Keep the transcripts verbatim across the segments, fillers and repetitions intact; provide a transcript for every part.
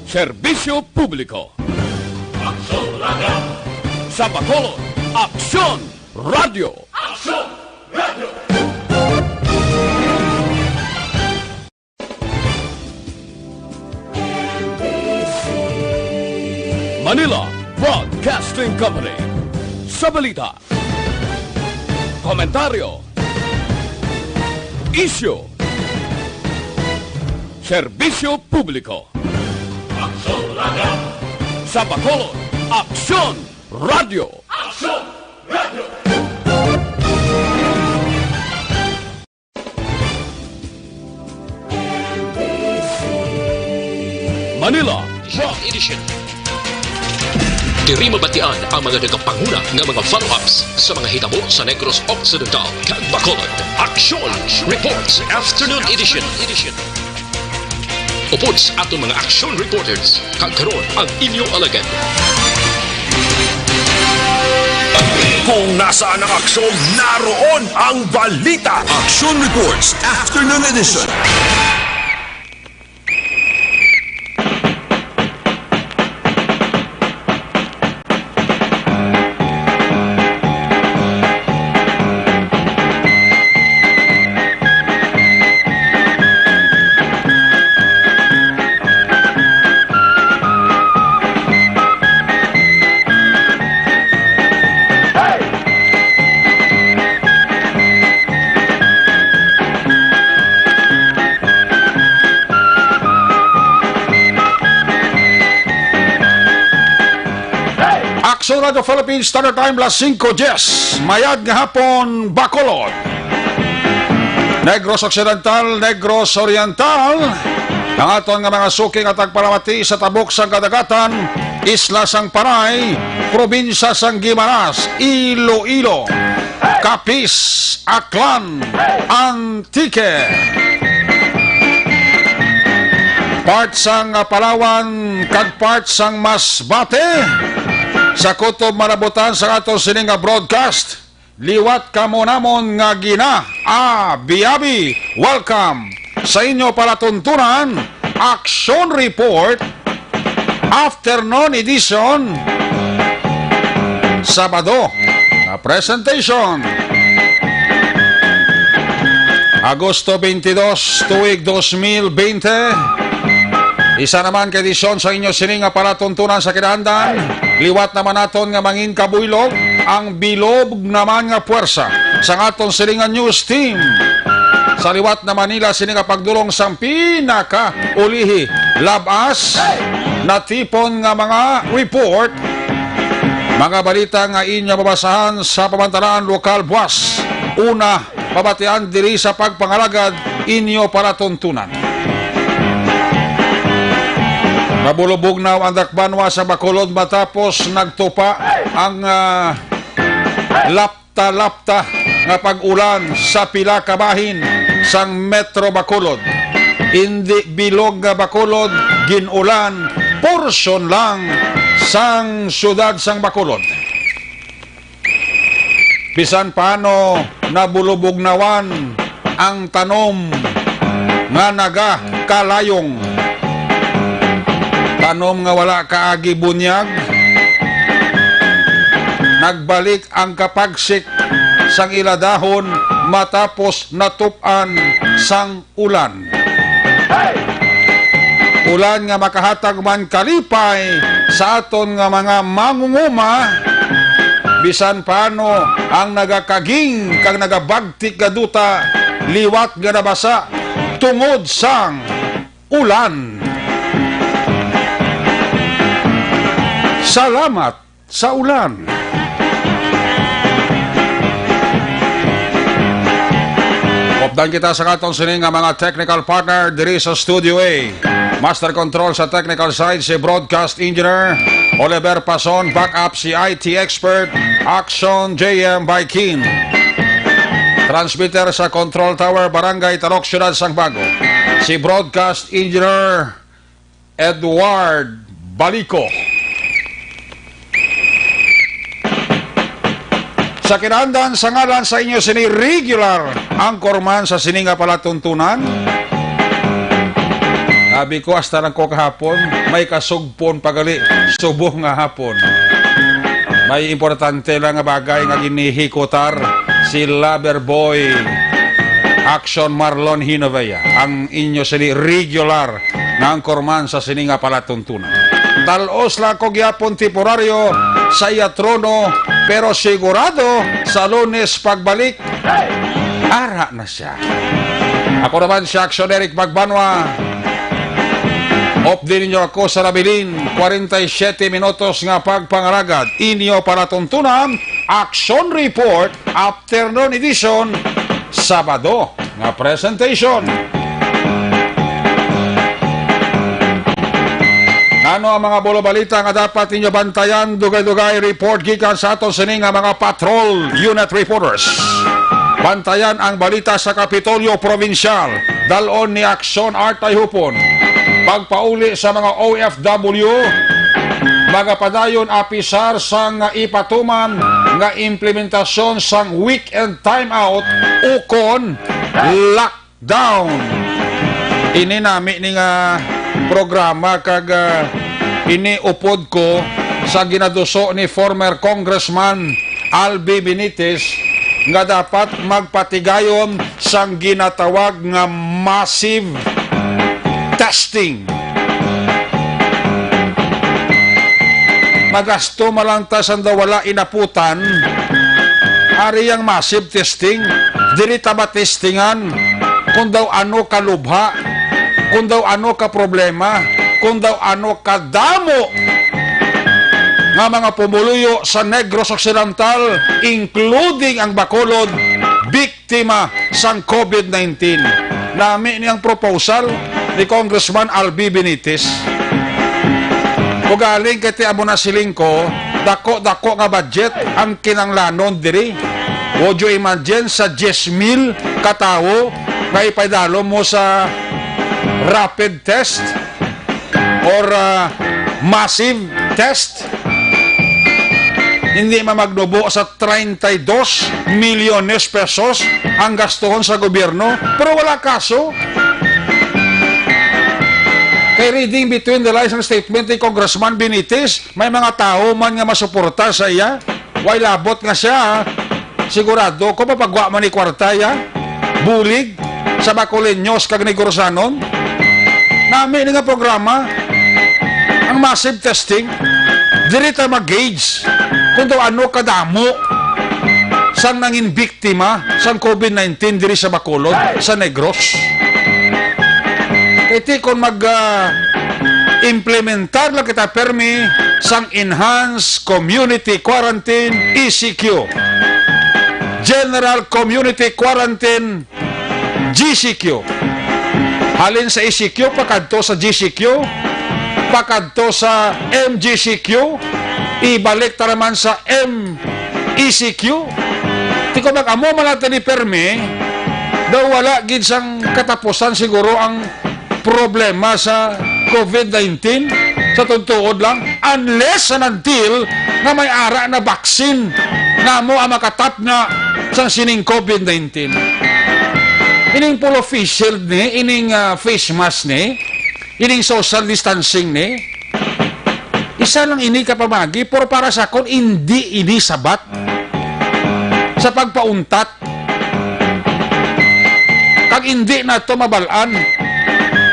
Serbisyo publiko. Aksyon Radio. Sa Bacolod, Aksyon Radio. Aksyon Radio. Manila Broadcasting Company. Sa balita, komentaryo, isyu, serbisyo publiko. Aksyon Radio. Sa Bacolod, Aksyon Radio. Aksyon Radio. Manila Broad Edition. Diri mabatian ang mga nagapanguna nga mga follow-ups sa mga hitabo sa Negros Occidental kag Bacolod. Aksyon Reports Afternoon Edition. Upod sa aton mga aksyon reporters, kag karon ang inyo alagad. Kung nasaan ang aksyon, naroon ang balita. Action Reports Afternoon Edition. Aksyon Radio Philippines Standard Time, las singko diyes. Mayad nga hapon, Bacolod, Negros Occidental, Negros Oriental, ang aton nga mga suki nga tagpalamati sa tabok sang kadagatan, isla sang Panay, probinsya sang Guimaras, Iloilo, Capiz, Aklan, Antique, part sang Palawan, kag part sang Masbate. Sa kutob man nabutan sang aton sini nga broadcast, liwat kamo namon nga gina-abi-abi. Welcome sa inyo palatuntunan, Action Report, Afternoon Edition, Sabado nga presentation. Agosto twenty-two, tuig dos mil bente. Isa naman ka edisyon sa inyo sini nga palatuntunan sa kinahanglan. Liwat naman naton nga mangin kabuylog ang bilog naman nga puwersa sang aton sini nga news team. Sa liwat naman nila sini nga pagdulong sang pinakaulihi, lab-as natipon nga mga report, mga balita nga inyo mabasahan sa pamantalaan lokal, buwas una pabatian diri sa pagpangalagad inyo palatuntunan. Nabulubugnaw ang dakbanwa sa Bacolod matapos nagtupa ang, ah, lapta-lapta nga pag-ulan sa pila ka bahin sang Metro Bacolod. Indi bilog nga Bacolod gin-ulan, porsyon lang sang siyudad sang Bacolod. Bisan paano nabulubugnawan ang tanom nga nagakalayong, tanom nga wala kaagi bunyag, nagbalik ang kapagsik sang ila dahon matapos natup-an sang ulan. Ulan nga makahatag man kalipay sa aton nga mga mangunguma, bisan paano ang nagakaging kag nagabagtik nga duta liwat nga nabasa tungod sang ulan. Salamat sa ulan. Updan kita sa aton sini nga mga technical partner diri sa Studio A. Master Control sa technical side si Broadcast Engineer Oliver Pason, backup si I T expert Action J M Baikin. Transmitter sa Control Tower, Barangay Talok, Siyudad sang Bago, si Broadcast Engineer Edward Balico. Sa kinahanglan, sa ngalan sa inyo sini regular anchorman sa sini nga palatuntunan, Abi ko, hasta lang ko kahapon, may kasugpon pa gali, subong nga hapon. May importante lang nga bagay nga ginhihikutar si Lover Boy Action Marlon Hinovea, ang inyo sini regular nga anchorman sa sini nga palatuntunan. Tal-os lang ko gyapon temporaryo sa iya trono, pero sigurado sa Lunes pagbalik, ara na siya. Ako naman si Action Eric Magbanwa. Update ninyo ako sa nabilin, kwarenta y siyete minutos nga pagpangalagad. Inyo palatuntunan, Action Report, Afternoon Edition, Sabado nga presentation. Ano ang mga bulo balita nga dapat ninyo bantayan? Dugay-dugay report gikan sa aton sini nga mga patrol unit reporters. Bantayan ang balita sa Kapitolyo Probinsyal. Dalon ni Action Art Ayhupon. Pagpauli sa mga O F W, magapadayon apisar sang ipatuman nga implementasyon sang weekend timeout ukon lockdown. Ini nami ni nga programa kag, ah, ini upod ko sa ginaduso ni former Congressman Albi Benitez nga dapat magpatigayon sang ginatawag nga massive testing. Magasto man lang ta sang daw wala inaputan. Ari ang massive testing. Diri ta matestingan kung daw ano ka lubha, kung daw ano ka problema, kung daw ano ka damo nga mga pumuluyo sa Negros Occidental, including ang Bacolod, biktima sang COVID nineteen. Nami ni ang proposal ni Congressman Albi Benitez. Ugaling kay ti amo na siling ko, dako-dako nga budget ang kinanglanon diri. Would you imagine sa diyes mil ka tawo nga ipaidalom mo sa rapid test or, ah, massive test? Hindi man magnubo sa treinta y dos milyones pesos ang gastuhon sa gobyerno, pero wala kaso. Kay reading between the lines ang statement ni Congressman Benitez, may mga tawo man nga masuporta sa iya. Way labot nga siya, sigurado ko mapagwa man ni kwarta ya. Bulig sa Bacoleños kag Negorosanon. Nami ni nga programa ang massive testing. Diri ta mag-gauge kung daw ano kadamo sang nangin biktima sang COVID nineteen diri sa Bacolod, sa Negros. Kay ti kon mag, ah, implementar lang kita permi sang Enhanced Community Quarantine, E C Q, General Community Quarantine, G C Q. Halin sa E C Q, pakadto sa G C Q, pakadto sa M G C Q, ibalik ta naman sa M E C Q. Ti kon mag-amo man natin ni permi, daw wala gid sang katapusan siguro ang problema sa COVID nineteen, sa tuod-tuod lang, unless and until nga may ara na vaccine nga amo ang makatapna sang sining COVID nineteen. Ining full face shield ni, ining, ah, face mask ni, ining social distancing ni, isa lang ini ka pamagi, pero para sa akon, indi ini sabat sa pagpauntat. Kag indi nato mabal-an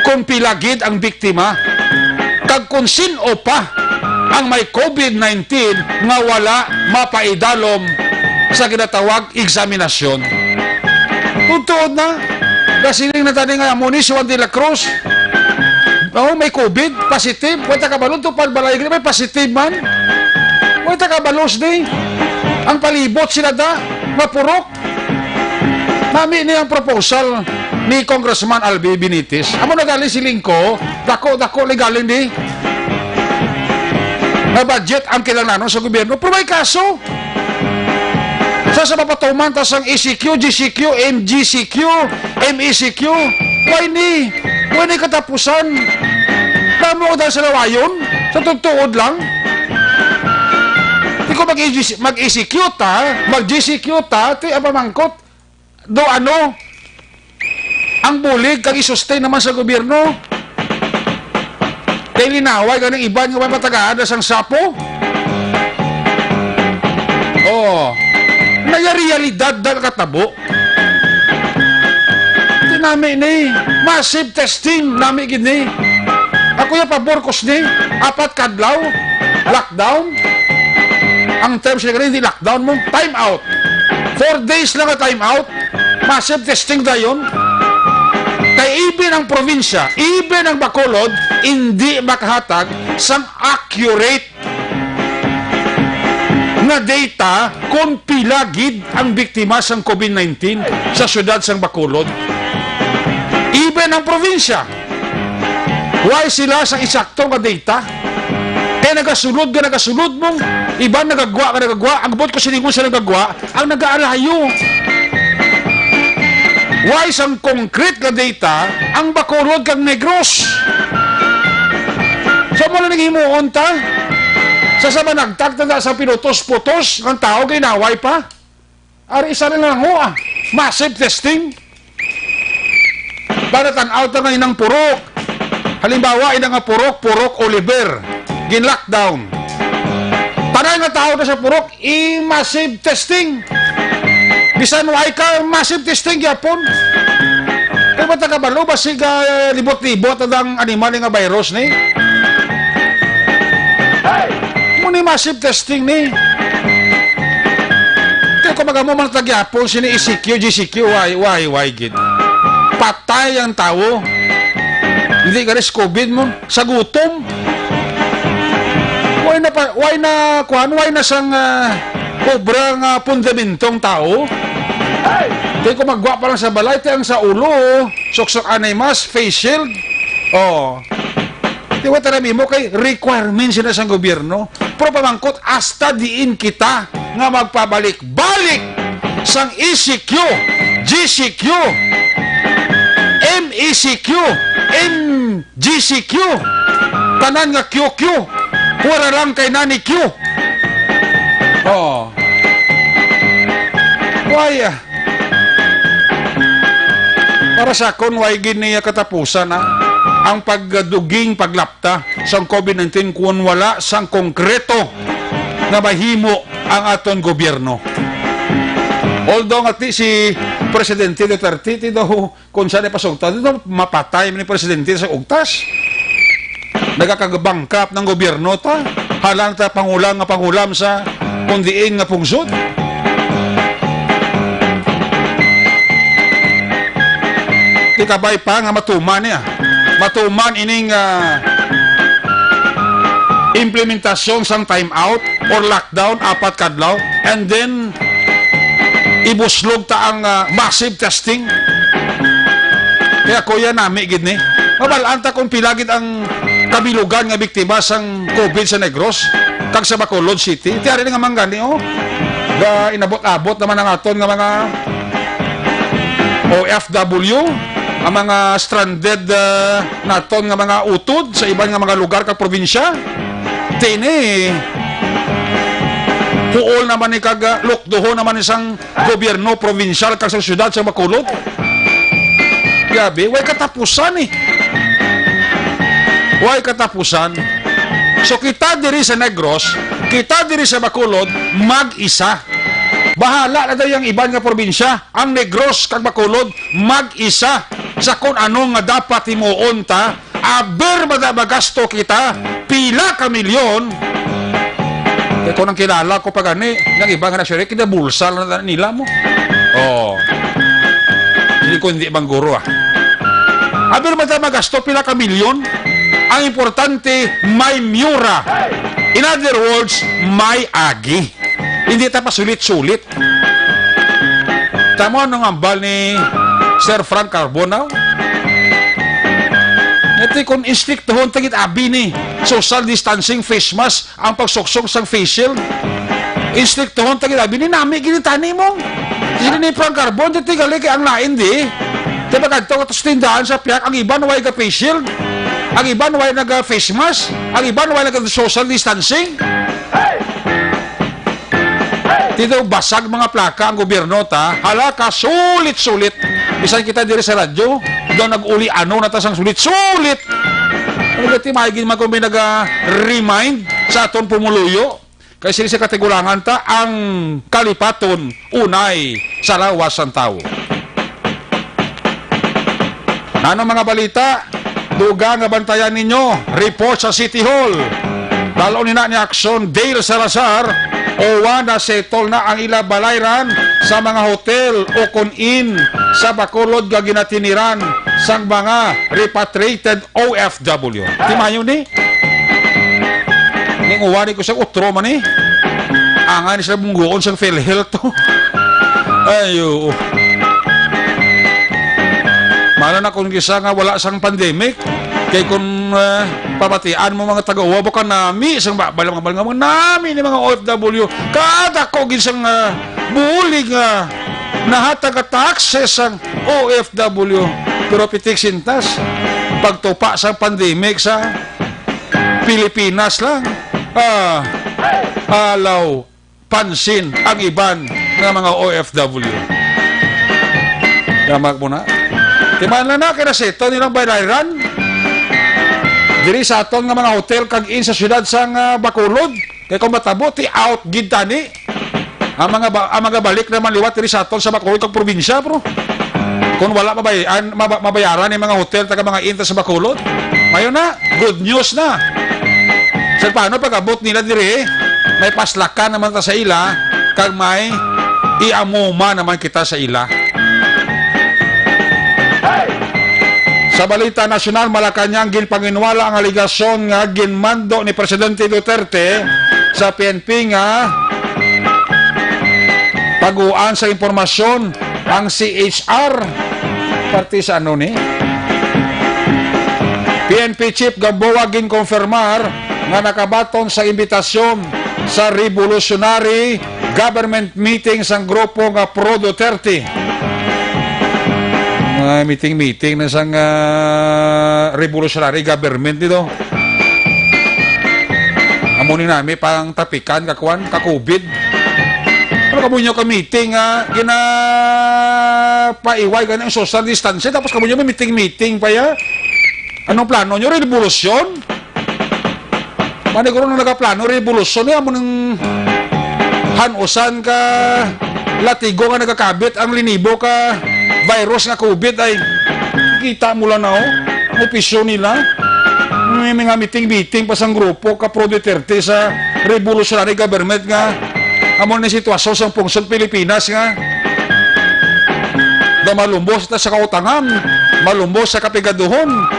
kon pila gid ang biktima, kag kon sin-o pa ang may COVID nineteen nga wala mapaidalom sa ginatawag eksaminasyon. Tuod-tuod na, gasiling na tani nga amo ni si Juan de la Cruz. Oh, may COVID, positive. Wa ta kabalo, tupad balay, may positive man. Wa ta kabalo, di. Ang palibot sila da, mapurok. Nami ni ang proposal ni Congressman Albi Benitez. Amo na gali siling ko, dako-dako ni galing di. Nga budget ang kinahanglanon sa gobyerno. Pero may kaso. Sa, sa mapatuman ta sang E C Q, G C Q, M G C Q, M E C Q. Why ni? Why ni katapusan? Tamo dahil sa lawayon? Sa tutuod lang? Di ko mag-E C Q ta, mag-G C Q ta, ti ang pamangkot. Do ano? Ang bulig kag i-sustain naman sa gobyerno. Kay linaway ganing iban nga may matagaan na sang sapo. Oh, naya realidad na nakatabo. Di nami ni massive testing nami gid ni. Ako ya pabor ko sini, apat kadlaw lockdown. Ang term sila hindi lockdown mo, time out. Four days lang nga time out. Massive testing dayon. Kay even ang probinsya, even ang Bacolod, hindi makahatag sang accurate nga data kung pila gid ang biktima sang COVID nineteen sa siyudad sang Bacolod. Even ang probinsya, why sila sa eksakto nga data? Kay nagasulod nga nagasulod mong iban nagagwa nga nagagwa, ang bot ko siningon sa nagagwa, ang nagaalayo. Why sang concrete nga data ang Bacolod kag Negros? Sa mo na nang himuon ta? Sa sa managtag ta sa pinutos-putos ng tao, ginaway pa? Ari isa na lang ho, ah. Massive testing. Para tan-aw ta nga inang purok. Halimbawa, ina nga purok, purok Oliver. Gin-lockdown. Tanan nga tao na sa purok, i-massive testing. Bisan way ka, massive testing gyapon. Kay ba ta kabalo, basig, ah, libot-libot ang animal nga virus ni. Mo ni massive testing ni. Kay kung magamo man ta gyapon sini E C Q, G C Q, why, why, why gid? Patay ang tawo. Hindi ka rin sa COVID mo. Sa gutom. Why na pa, why na, kuan, why na sang, ah, obra nga pundamentong tao? Di ko magwa pa lang sa balay, ti ang sa ulo, suksok anay mas, face shield. Oh. Di ba tayo mo kay requirements na sang gobyerno? Pero pamangkot, hasta diin kita nga magpabalik-balik sang E C Q, G C Q, M E C Q, M G C Q. Tanan nga Q Q. Wala lang kay Nani Q. Oh. Why, ah? Para sa akon, why gid niya katapusan, ah? Ang pagduging, paglapta sang COVID nineteen kung wala sang konkreto nga mahimo ang aton gobyerno. Although nga ti si Presidente Duterte, ti daw kung siya ni pasugta, dito mapatay man ni presidente sa ugtas. Nagakagabangkap ng gobyerno ta. Halang ta pangulam nga pangulam sa kung diin nga pungsod. Kita bay pa nga matuman niya. Matuman ining, ah, implementasyon sang time out or lockdown apat kadlaw, and then ibuslog ta ang, ah, massive testing. Kaya kuya nami gid ni. Mabal-an ta kung pila gid ang kabilugan nga biktima sang COVID sa Negros kag sa Bacolod City. Ti ari nga manggani, oh. Ga inabot-abot naman ang aton nga mga O F W, ang mga stranded, ah, naton nga mga utod sa iban nga mga lugar kag probinsya. Tini, puol naman ni kag, ah, lukdohon naman ni sang gobyerno probinsyal kag sa syudad sa Bacolod. Grabe, way katapusan eh. Way katapusan. So kita diri sa Negros, kita diri sa Bacolod, mag-isa. Bahala na daw yung iban nga probinsya, ang Negros kag Bacolod, mag-isa sa kung ano nga dapat himuon ta. Aber mada magasto kita, pila ka milyon. Kaya kung ang kilala ko pa gani, nang iba nga na siya, kinabulsa lang na nila mo. Oh. Hindi ko hindi bang guro, ah. Aber mada magasto, pila ka milyon. Ang importante, may mura. In other words, may agi. Hindi ta pasulit-sulit. Tamo anong ambal ni Sir Frank Carbonao? Ito kung istriktuhon tagit abi ni social distancing, face mask, ang pagsuksok sang face shield. Istriktuhon tagit abi ni nami ginitani mo. Sila ni Frank Carbon, dito gali kay ang lain di. Di ba kadto ka sa tindahan sa piyak, ang iban way ga face shield, ang iban way naga face mask, ang iban way naga social distancing. Dito basag mga plaka ang gobyerno ta. Hala ka, sulit-sulit. Bisan kita diri sa radyo, daw nag-uli ano na ta sang sulit-sulit. Ano gati, may gin man kung may naga-remind sa aton pumuluyo? Kay sini sa katigulangan ta, ang kalipaton unay sa lawas sang tawo. Nano mga balita? Dugang nga bantayan ninyo. Report sa City Hall. Dal-on ni na ni Action Dale Salazar, OWWA na settle na ang ila balayran sa mga hotel o kon inn sa Bacolod nga ginatiniran sang mga repatriated O F W. Timayo ni? Ning uwari ko sa utro man eh. Angay ni sila bungguon sang PhilHealth to. Ay, oo. Mala na kung kisa nga wala sang pandemic, kay kung, ah, pamatian mo mga taga-uwa, baka nami sang ba-, bala mga, bala mga nami ni mga O F W. Kada ko gid sang, ah, bulig nga nahatag ka taxes sang O F W. Pero pitik sintas, pagtupa sang pandemic sa Pilipinas lang. Ah, alaw, pansin ang iban nga mga O F W. Yamak mo na. Timan lang na, kaya seto nilang baylaran. Diri sa aton nga mga hotel kag inn sa siyudad sang, ah, Bacolod. Kay kung matabo, ti out gid tani. Ang mga ba-, ang mga balik naman liwat diri sa aton sa Bacolod kag probinsya, bro. Kung wala mabayaran, maba-, mabayaran ang mga hotel taga mga inn ta sa Bacolod. Mayo na, good news na. Sa paano pag-abot nila diri, may paslakan naman ta sa ila, kag may iamuma naman kita sa ila. Sa balita nasyonal, Malacañang ginpanginwala ang alegasyon nga ginmando ni Presidente Duterte sa P N P nga taguan sa impormasyon ang C H R. Parte sa ano ni? P N P Chief Gamboa ginkonfirmar nga nakabaton sa imbitasyon sa revolutionary government meeting sang grupo nga pro Duterte. Mga meeting-meeting na sang, ah, revolutionary government dito. Amo ni nami pang tapikan ka kwan, ka COVID. Ano kamo nyo ka meeting nga ginapaiway ka ng social distancing tapos kamo nyo may meeting-meeting pa ya? Anong plano nyo? Revolusyon? Maniguro nang nagaplano, revolusyon niya mo nang hanusan ka latigo nga nagakabit ang linibo ka virus nga COVID ay kita mo lang na, oh, ang opisyo nila. May mga meeting-meeting pa sang grupo ka pro Duterte sa revolutionary government nga amo ni sitwasyon sa pungsod Pilipinas nga da malumbos ta sa kautangan, malumbos sa kapigaduhon,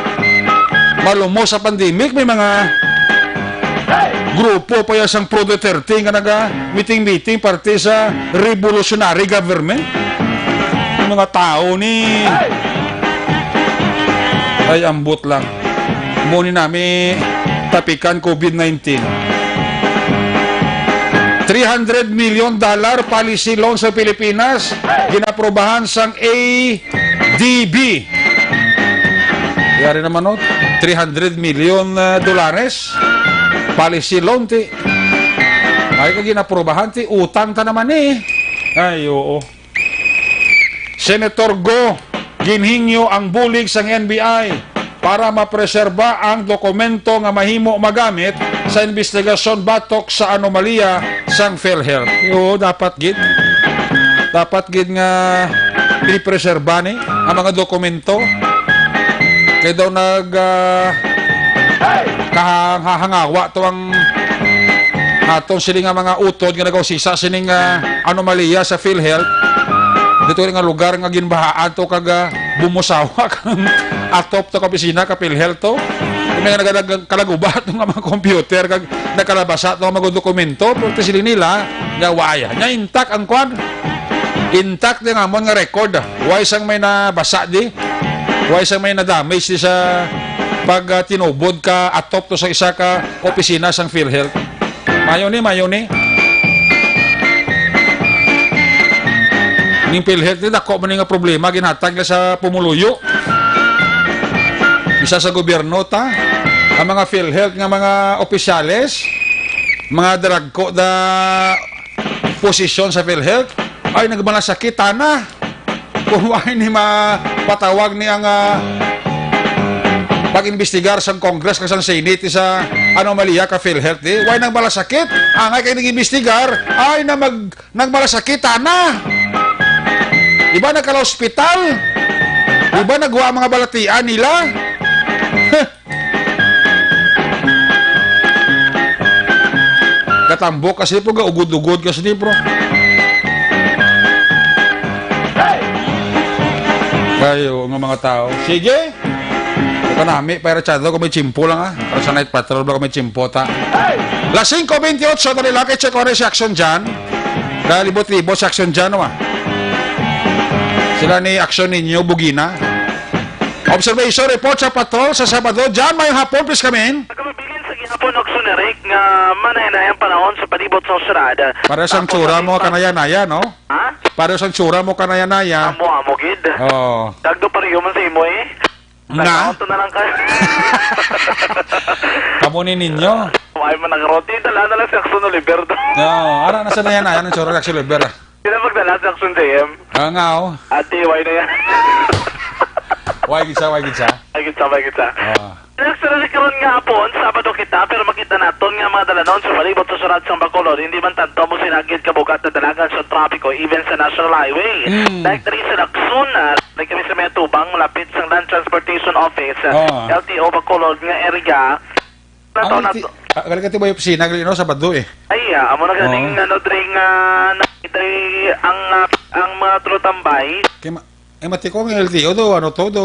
malumbos sa pandemic, may mga grupo pa yan sang pro Duterte nga naga-meeting-meeting parte sa revolutionary government. Yung mga tao ni ay ambot lang. Muni nami tapikan COVID nineteen. Three hundred million dollar policy loan sa Pilipinas, ginaprobahan sang A D B. Yari naman, no? Three hundred million, uh, dolares policy loan, ti. Ay, kag ginaprobahan, ti. Utang ta naman, eh. Ay, oo. Senator Go, ginhingyo ang bulig sang N B I para mapreserba ang dokumento nga mahimo magamit sa investigasyon batok sa anomalya sang PhilHealth. Oo, dapat gid. Dapat gid nga i-preserba ni ang mga dokumento. Kay daw nag, ah, kahangawa to ang aton sini nga mga utod nga nagausisa sining, ah, anomalya sa PhilHealth. Dito nga lugar nga ginbahaan to kag, ah, bumusawa kang atop to ka opisina ka PhilHealth to. May nagadagang kalaguba to nga mga computer kag nakalabasa to nga mga dokumento. Pero ti sila nila, nga waya. Nya intact ang kwan. Intact ang amon nga record. Way sang may nabasa di. Way sang may na-damage di sa pag, ah, tinubod ka atop to sa isa ka opisina sang PhilHealth. Mayo ni, mayo ni. Ning PhilHealth ni dako man ni nga problema ginhatag na sa pumuluyo. Isa sa gobyerno ta, ang mga PhilHealth nga mga opisyales, mga dragko da posisyon sa PhilHealth, ay nagmalasakit na. Kung wala ni mapatawag ni ang, ah, pag-imbestigar sang Congress kag sang Senate sa anomalya ka PhilHealth, di? Way nagmalasakit. Angay kay nag-imbestigar, ay na mag-, nagmalasakit, ana. Iba nagkala-hospital. Iba nagwa ang mga balatian nila. Gatambok kasi po, gaugod-ugod kasi, bro. Kayo, nga mga tao. Sige. Ito nami, para tsado kung may tsimpo lang, ah. Para sa night patrol, baka may tsimpo, ta. Las singko bentiocho, dali lang, kay check ko na si Action Jan. Dahil libot-libot si Action Jan, wa. Sila ni Action Ninyo, Bugina. Observation report sa patrol sa Sabado. Jan, may hapon, please come in. Nagkabilin sa gihapon og sunerik nga manayanayan panahon sa palibot sa syudad. Para sa Tapos tsura ang mo, impact- kanaya-naya, no? Ha? Para sa tsura mo, kanaya-naya. Amo-amo gid. Oo. Dagdo pa rin man sa imo, eh. Nga? Nagkaon to na lang ka. Kamo ni ninyo? Ay, man, nag-rotate. Dala na lang si Action Oliver to. Oo, ara na sa naya-naya ang tsura ni Action Oliver, ah. Sila magdala sa Action J M. Ah, nga, oh. Ate, why na yan? Why gid sa, why gid sa? Ay, gid sa, ay, gid sa. Ah. Nagsulat karon nga hapon, Sabado kita, pero makita naton nga mga dalanon sa palibot sa syudad sang Bacolod, hindi man tanto mo sinagit kabugat na dalagan sa trapiko, even sa National Highway. Mm. Like diri sa Lacson, ah, like kami sa may tubang, malapit sa Land Transportation Office, ah, Ah. L T O Bacolod nga area. Ang Nato, L T, nato. Ah, galing ka ti ba yung opisina, galing, no, Sabado, eh. Ay, ah, amo na galing, Oo. ano, dring, ah, nakita ang, ah, ang mga tulotambay. Kay ma-, eh, mati ko ang L T O do, ano to, do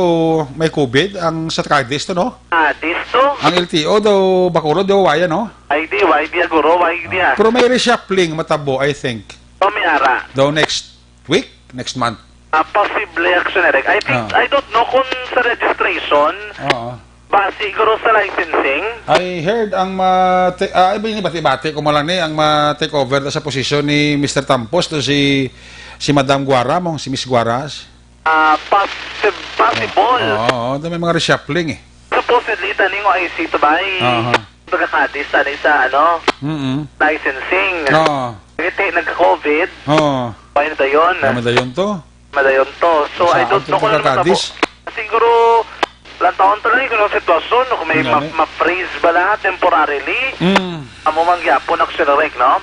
may COVID ang sa Cadiz to, no? Ah, disto? Ang L T O do, Bacolod do, waya, no? Ay, di, why di, guro, why di, ah? Pero may reshuffling matabo, I think. O, may ara. Daw next week, next month. Ah, posible, Action Eric. I think, Ah. I don't know kung sa registration, Oo. ba siguro sa licensing. I heard ang ma-, te-, ah, I mean, bati-bati ko mo lang ni, ang ma-take over sa posisyon ni Mister Tampos to si, si Madam Guara mo, si Miss Guaras. Ah, possi-, possible. Oo, oo, may mga reshuffling eh. Supposedly, taning O I C to ba, eh, Aha. taga-Cadiz, tani sa, ano, Mm-mm. licensing. Oo. Kasi nagka-COVID. Oo. Ay, na dayon. Ay, madayon to. Madayon to. So, Sa I don't ato know kung ano taga-Cadiz. matabo. Siguro, lang taon to lang, kung ang sitwasyon, no, kung may Ano ma-, ni? ma-freeze ba lahat temporarily. Mm. Amo man gyapon, Action Eric, no?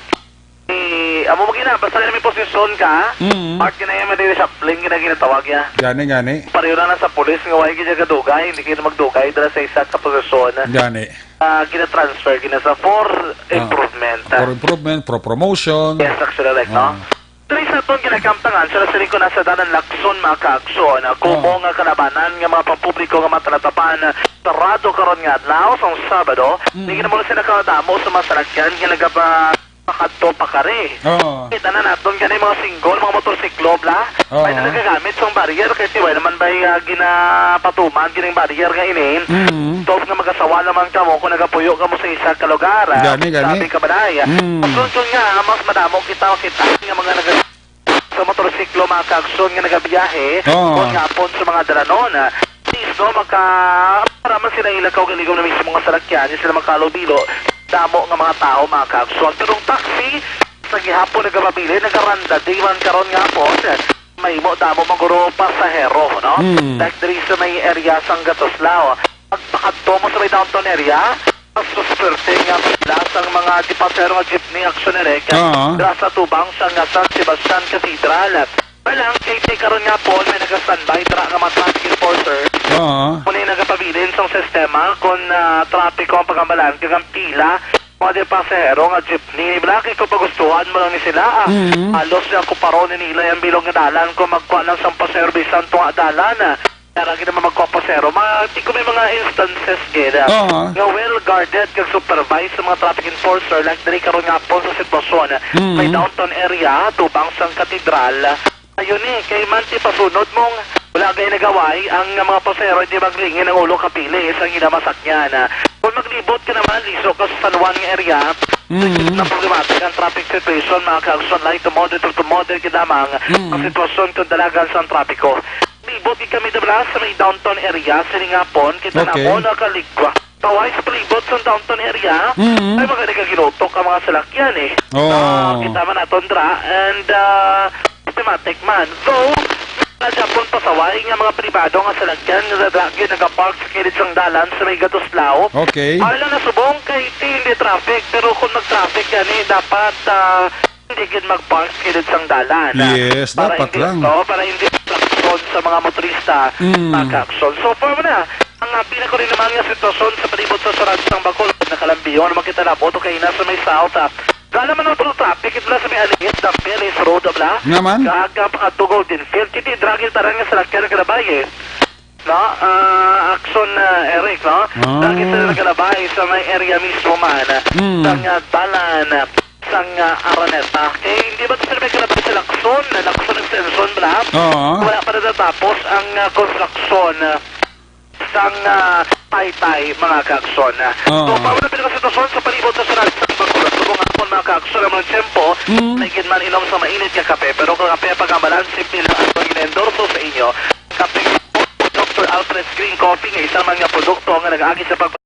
Eh, amo mo gina, basta may posisyon ka, Mm. part ka na yung may reshuffling, gina-, ginatawag ya. Gani, gani. Pareho na lang sa pulis, nga wala gina kadugay, hindi kayo magdugay, dala sa isa ka posisyon. Gani. Ah, gina-transfer, gina sa for Ah, improvement. for improvement, for promotion. Yes, Action Eric, no? Ah. Diri sa aton ginakamtangan, sa siling ko na sa dalan Lacson, mga kaaksyon, ah, kumo Ah. nga kalabanan nga mga pampubliko nga matalatapan, sarado karon nga adlaw, sang Sabado, Mm. hindi na mo sila kadamo sa mga salakyan nga nagapa-, pakadto pa kari. Oo. Kita na naton gani mga single, mga motorsiklo, bla. Oo. May na nagagamit sang barrier, kay tiway naman ba'y, ah, ginapatuman, gining barrier nga ini. Mm. Stop nga magasawa naman kamo kung nagapuyo kamo sa isa ka lugar, ah, Gani, gani. sabi ka balay. Mm. Asunto nga, mas madamo kita makita nga mga naga-, sa motorsiklo, mga kaaksyon nga nagabiyahe, Oo. o nga hapon sa mga dalanon, ah. Please, no, maka-, para man sila ilakaw galigom na mismo nga salakyan, di sila makalubilo. Damo nga mga tao, mga kaaksyon. Pero ang taxi, sa gihapon nagapabilin, nagaranda, di man karon nga hapon, mahimo damo maguro pasahero, no? Mm. Like diri sa may area sang Gatoslao. Pagpakadto mo sa may downtown area, mas maswerte nga pila sang mga di pasahero nga jeepney, Action Eric, Oo. dira sa tubang sang San Sebastian Cathedral. Wala lang, kay, kay karon nga hapon, may nagastandby dira nga mga traffic enforcer. Oo. Muna yung nagapabilin sang sistema kung, ah, trapiko ang pagamalan kag ang pila mga di pasahero nga jeepney. Wala kay kung pagustuhan mo lang ni sila, ah, Mm. halos yung kuparon ni nila yung bilog nga dalan kung magkuha lang sang pasahero bisan tunga dalan, ah. Kaya lagi naman magkopasero. Mga, di ko may mga instances, gid, ah, Oo. nga well guarded kag supervised sa mga traffic enforcer, like diri karon nga hapon sa sitwasyon. Mm. May downtown area, tubang sang katedral. Ayun eh, kay man ti pasunod mong wala gay nagaway ang mga pasahero, di maglingin ang ulo kapili sa ila masakyan. Kung maglibot ka naman, liso ka sa San Juan nga area, Mm. na problematic ang traffic situation, mga kaaksyon, like to moderate to moderate gid lamang Mm. ang sitwasyon kung dalagan sa trapiko. Libot gid kami, Dablas, sa may downtown area, sining hapon, kita Okay. na mo nakaligwa. Kaway sa palibot sa downtown area, Mm. ay mga nagaginutok ang mga salakyan, eh. Oh. Ah, kita man naton dra, and, ah, systematic man. Though, Wala gyapon pasaway nga mga pribado nga salakyan nga daghan nagapark sa kilid sang dalan sa may Gatuslao. Okay. Ay lang nasubong kay hindi traffic, pero kung mag-traffic gani, dapat, ah, hindi gid mag-park sa kilid sang dalan, ah, Yes, para dapat hindi, lang. Oo, para hindi distraction sa mga motorista, Mm. mga ka-aksyon. So far mo na, ang, ah, pinakuri naman nga sitwasyon sa palibot sa syudad sang Bacolod, nakalambiyon, makita na boto kay na sa may south, ah, Dala man ang traffic, ito na sa may Alingit, the Perez Road, bala. Nga man? Kag, ah, pangadto Golden Field, kiti dragil tanan nga salakyan nga kalabay, eh. No? Ah, action, ah, Eric, no? Ah. Dragil tanan nga kalabay sa may area mismo man, ah, Mm. sang, ah, dalan, ah, sang, ah, Araneta. Kay hindi ba ito sila may kalabay sa Lacson? Lacson Extension, bala? Oo. Wala pa natatapos ang, ah, construction, ah, sang, ah, taytay, mga ka-aksyon. Oo. So, mao na pinakasitwasyon sa palibot sa syudad sa Bacolod. Subong hapon, mga ka-aksyon, ang mga tiyempo, Mm. may gid man inom sa mainit nga kape, pero kung kape pag-amalan, simple lang ang pag-endorso sa inyo. Kape, Doctor Alfred's Green Coffee, nga isa man nga produkto nga nag-agi sa pag-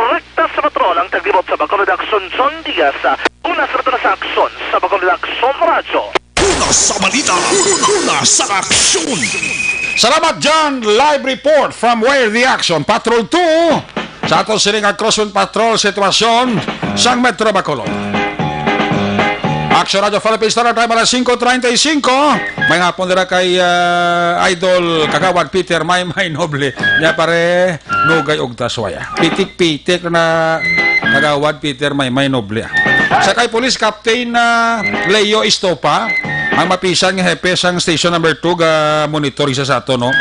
Rekta sa patrol ang taglibot sa Bacolod Aksyon, John Diaz. Una sa patrol sa aksyon sa Bacolod Aksyon Radyo. Una sa balita, una sa aksyon. Salamat, John. Live report from where the action. Patrol two. Sa aton sining nga cruise patrol sitwasyon sang Metro Bacolod. Action Radio Philippines, Star Time, alas singko treinta y cinco. May hapon dira kay, ah, Idol Kagawad Peter Maymay Noble. Nya pare, nugay og taswaya. Pitik-pitik na Kagawad Peter Maymay Noble, ah. Sa kay Police Captain, ah, Leo Estopa, ang mapisan nga hepe sang Station Number Two ga monitor isa sa ato, no?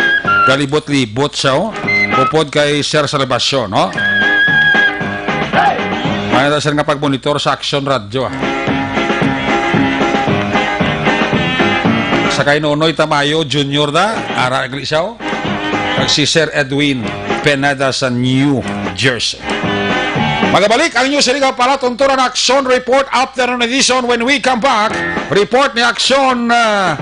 Galibot-libot siya, oh. Upod kay Sir Salvacion, no? May sir nga pagmonitor sa Action Radio, ah. Sa kay Nonoy Tamayo Junior da, ara gali siya, oh. Kag si Sir Edwin Pineda sa New Jersey. Magabalik ang inyo sini nga palatuntunan Action Report Afternoon Edition. When we come back, report ni Action, ah,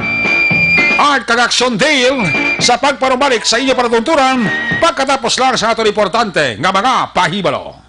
Art kag Action Dale sa pagpanumbalik sa inyo palatuntunan pagkatapos lang sa aton importante nga mga pahibalo.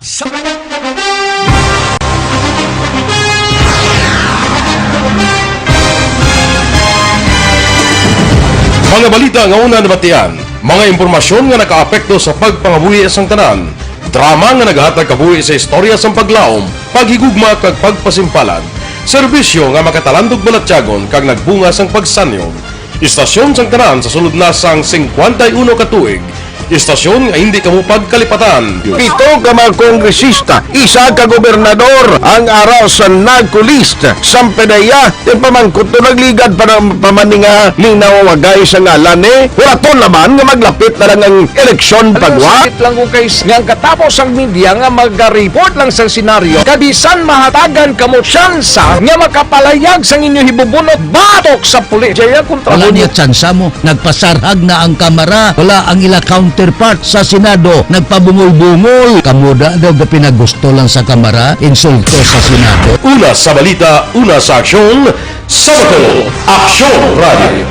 Mga balita nga una nabatian, mga impormasyon nga nakaapekto sa pagpangabuhi sang tanan, drama nga nagahatag kabuhi sa istorya sang paglaom, paghigugma kag pagpasimpalan, serbisyo nga makatalandog balatyagon kag nagbunga sang pagsanyog. Istasyon sang tanan sa sulod na sang singkwenta y uno ka tuig. Istasyon nga hindi kamo pagkalipatan. Pito ka mga kongresista, isa ka gobernador ang ara sa NAGCO list. Sang PDEA, ti pamangkot to nagligad pa na, pa man ni nga linawagay sa ngalan ni. Huraton naman nga maglapit na lang ang eleksyon. Alam mo, pagwa. Sakit lang ko kay s-, nga ang katapos ang media nga mag-report lang sa senaryo, kabisan mahatagan kamo tsansa nga makapalayag sang inyo hibubunot batok sa pulis. Jaya kontra Wala mo. Niya tsansa mo. Nagpasarhag na ang Kamara. Wala ang ila counterpart sa Senado. Nagpabungol-bungol. Kamo da daw ga pinagusto lang sa Kamara. Insulto sa Senado. Una sa balita, una sa aksyon, sa Bacolod, Aksyon Radio.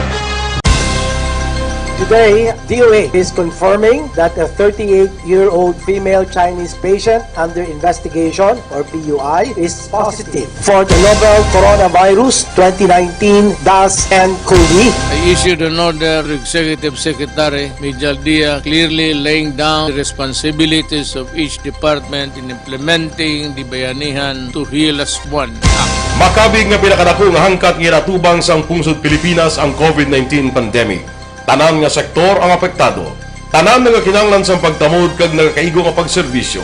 Today, D O A is confirming that a thirty-eight-year-old female Chinese patient under investigation, or P U I, is positive for the novel coronavirus twenty nineteen dash nCoV. I issued an order to Executive Secretary Mijal Dia, clearly laying down the responsibilities of each department in implementing the Bayanihan to Heal Us One Act. Makabig nga pinakadako nga hangkat nga ginatubang sang pungsod Pilipinas ang COVID nineteen pandemic. Tanan nga sektor ang apektado. Tanan nagakinahanglan sang pagtamod kag nagakaigo nga pagserbisyo.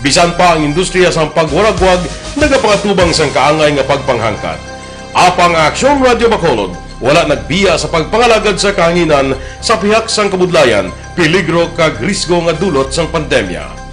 Bisan pa ang industriya sang pagwaragwag nagapangatubang sang kaangay nga pagpanghangkat. Apang ang Aksyon Radio Bacolod wala nagbiya sa pagpangalagad sa kahanginan sa pihak sang kabudlayan, peligro kag risgo nga dulot sang pandemya.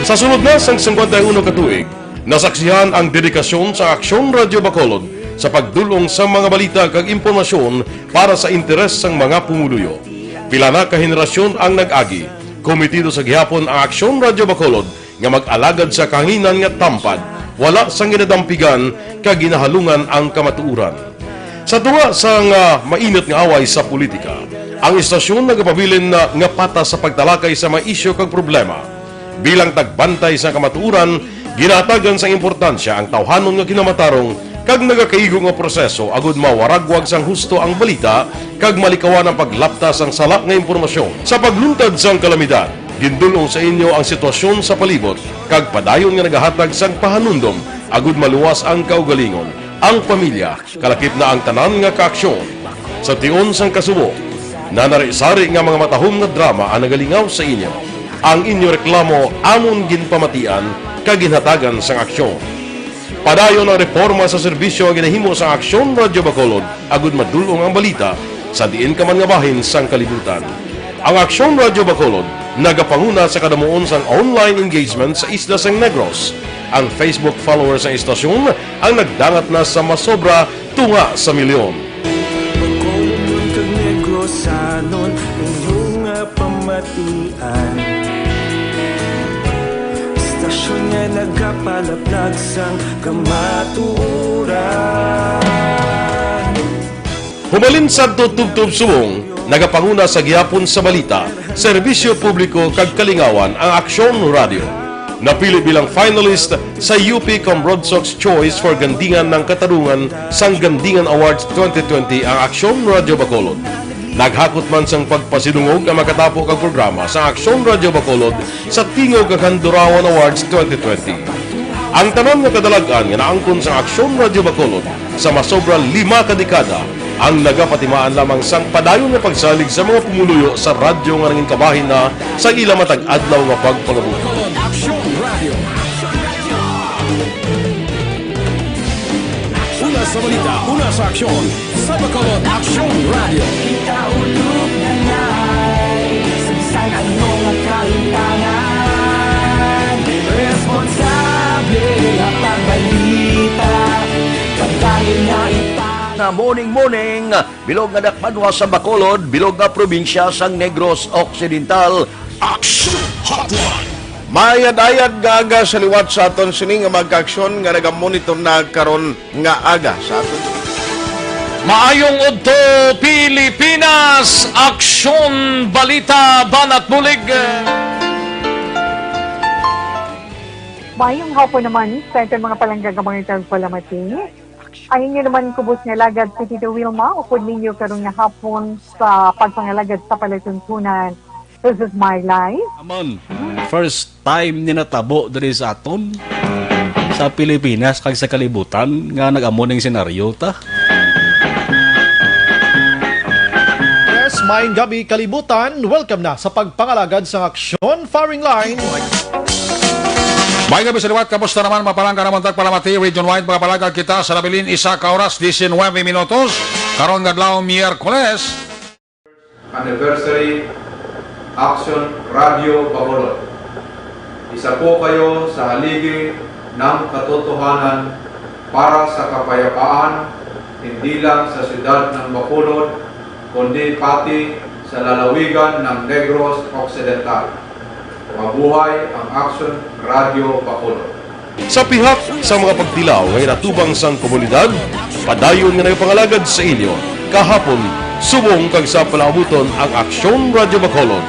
Sa sulod na sang singkwenta y uno ka tuig, nasaksihan ang dedikasyon sa Aksyon Radio Bacolod sa pagdul-ong sa mga balita kag impormasyon para sa interes sang mga pumuluyo. Pila na ka henerasyon ang nag-agi. Kometido sa gihapon ang Aksyon Radyo Bacolod nga mag-alagad sa kahanginan nga tampad, wala sang ginadampigan kag ginahalungan ang kamatuoran. Sa tunga sang, ah, mainit nga away sa politika, ang istasyon nagapabilin na nga patas sa pagtalakay sa mga isyu kag problema. Bilang tagbantay sa kamatuoran, ginahatagan sang importansya ang tawhanon nga kinamatarong kag nagakaigo nga proseso agud mawaragwag sang husto ang balita kag malikawan ang paglapta sang sala nga impormasyon. Sa pagluntad sang kalamidad, gindul-ong sa inyo ang sitwasyon sa palibot kag padayon nga nagahatag sang pahanumdom agud maluwas ang kaugalingon, ang pamilya, kalakip na ang tanan nga kaaksyon. Sa tion sang kasubo, nanari-sari nga mga matahom nga drama ang nagalingaw sa inyo. Ang inyo reklamo amon ginpamatian kag ginhatagan sang aksyon. Padayon ang reporma sa serbisyo nga ginahimo sang Aksyon Radyo Bacolod agud madul-ong ang balita sa diin ka man nga bahin sang kalibutan. Ang Aksyon Radyo Bacolod nagapanguna sa kadamuon sang online engagement sa isla sang Negros. Ang Facebook followers sang istasyon ang nagdangat na sa masobra tunga sa milyon. Bacolodnon kag Negrosanon, inyo nga pamatian. Istasyon nga nagapalaplag sang kamatuoran. Hubalin sadto tubtob subong, nagapanguna sa gihapon sa balita, serbisyo publiko kag kalingawan ang Aksyon Radyo. Napili bilang finalist sa U P Cambronsox Choice for Gandingan ng Katarungan sang Gandingan Awards twenty twenty ang Aksyon Radyo Bacolod. Naghakot man sang pagpasidungog ang makatapo kag programa sa Aksyon Radyo Bacolod sa Tingog kag Handurawan Awards twenty twenty. Ang tanan nga kadalag-an nga naangkon sa Aksyon Radyo Bacolod sa masobra lima ka dekada ang nagapatimaan lamang sang padayon nga pagsalig sa mga pumuluyo sa radyo nga nangin kabahin na sa ila matag adlaw nga pagpangabuhi. Aksyon Radio. Una sa balita, una sa aksyon, sa Bacolod Aksyon Radio. Kita ulog na nai, sa bisan ano nga kalimtangan, responsable nga pagbalita, kabahin na ipang- Na morning, morning. Bilog nga dakbanwa sa Bacolod, bilog nga probinsya sang Negros Occidental. Action Hotline. Maayad-ayad nga aga sa liwat sa aton sini nga mga kaaksyon nga nagamonitor na karon nga aga sa aton. Maayong udto, Pilipinas! Aksyon, balita, banat bulig. Maayong hapon naman sa aton mga palangga nga mga tagpalamati. Ang inyo naman kubos nga alagad si Tito Wilma, upod ninyo karon nga hapon sa pagpangalagad sa palatuntunan. This is my life. Amon, first time ni natabo diri sa aton, sa Pilipinas kag sa kalibutan, nga nag-amo ning senaryo ta. Yes, maayong gabi, kalibutan. Welcome na sa pagpangalagad sang aksyon, firing line. May gabi sa liwat, kamusta naman, mapalangga naman tagpalamati, region-wide, mga palagad kita sa nabilin, isa ka oras, diecinuebe minutos, karon nga adlaw, Miyerkules. Anniversary, Action Radio Bacolod. Isa po kayo sa haligi ng katotohanan para sa kapayapaan, hindi lang sa siyudad ng Bacolod, kundi pati sa lalawigan ng Negros Occidental. Mabuhay ang Action Radio Bacolod. Sa pihak sa mga pagtilaw nga ginatubang sang komunidad, padayon nga nagapangalagad sa inyo kahapon, subong kag sa palaabuton ang Aksyon Radyo Bacolod.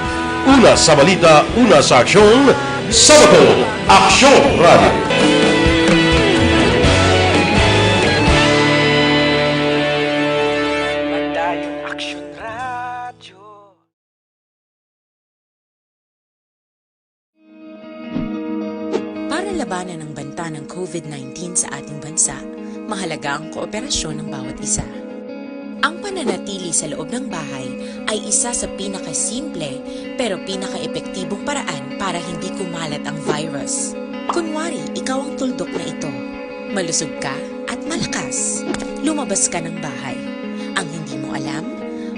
Una sa balita, una sa aksyon, sa Bacolod, Aksyon Radyo. Padayon Aksyon Radyo. Para labanan ang banta ng covid nineteen sa ating bansa, mahalaga ang kooperasyon ng bawat isa. Ang pananatili sa loob ng bahay ay isa sa pinakasimple pero pinakaepektibong paraan para hindi kumalat ang virus. Kunwari, ikaw ang tuldok na ito. Malusog ka at malakas. Lumabas ka ng bahay. Ang hindi mo alam,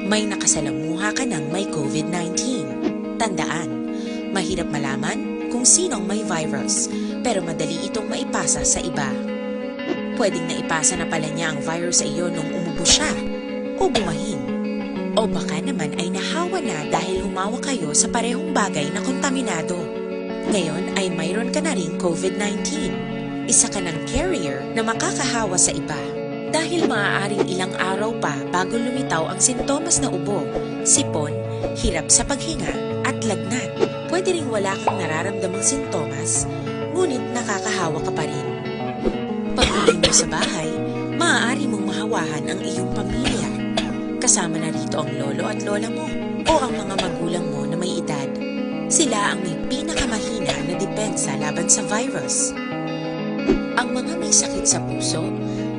may nakasalamuha ka ng may covid nineteen. Tandaan, mahirap malaman kung sino ang may virus, pero madali itong maipasa sa iba. Pwedeng naipasa na pala niya ang virus sa iyo nung umubo siya o bumahin. O baka naman ay nahawa na dahil humawak kayo sa parehong bagay na kontaminado. Ngayon ay mayroon ka na ring covid nineteen. Isa ka ng carrier na makakahawa sa iba. Dahil maaaring ilang araw pa bago lumitaw ang sintomas na ubo, sipon, hirap sa paghinga, at lagnat. Pwede ring wala kang nararamdamang sintomas, ngunit nakakahawa ka pa rin. Pag-uwi mo sa bahay, maaari mong mahawahan ang iyong pamilya. Kasama na rito ang lolo at lola mo o ang mga magulang mo na may edad. Sila ang may pinakamahina na depensa laban sa virus. Ang mga may sakit sa puso,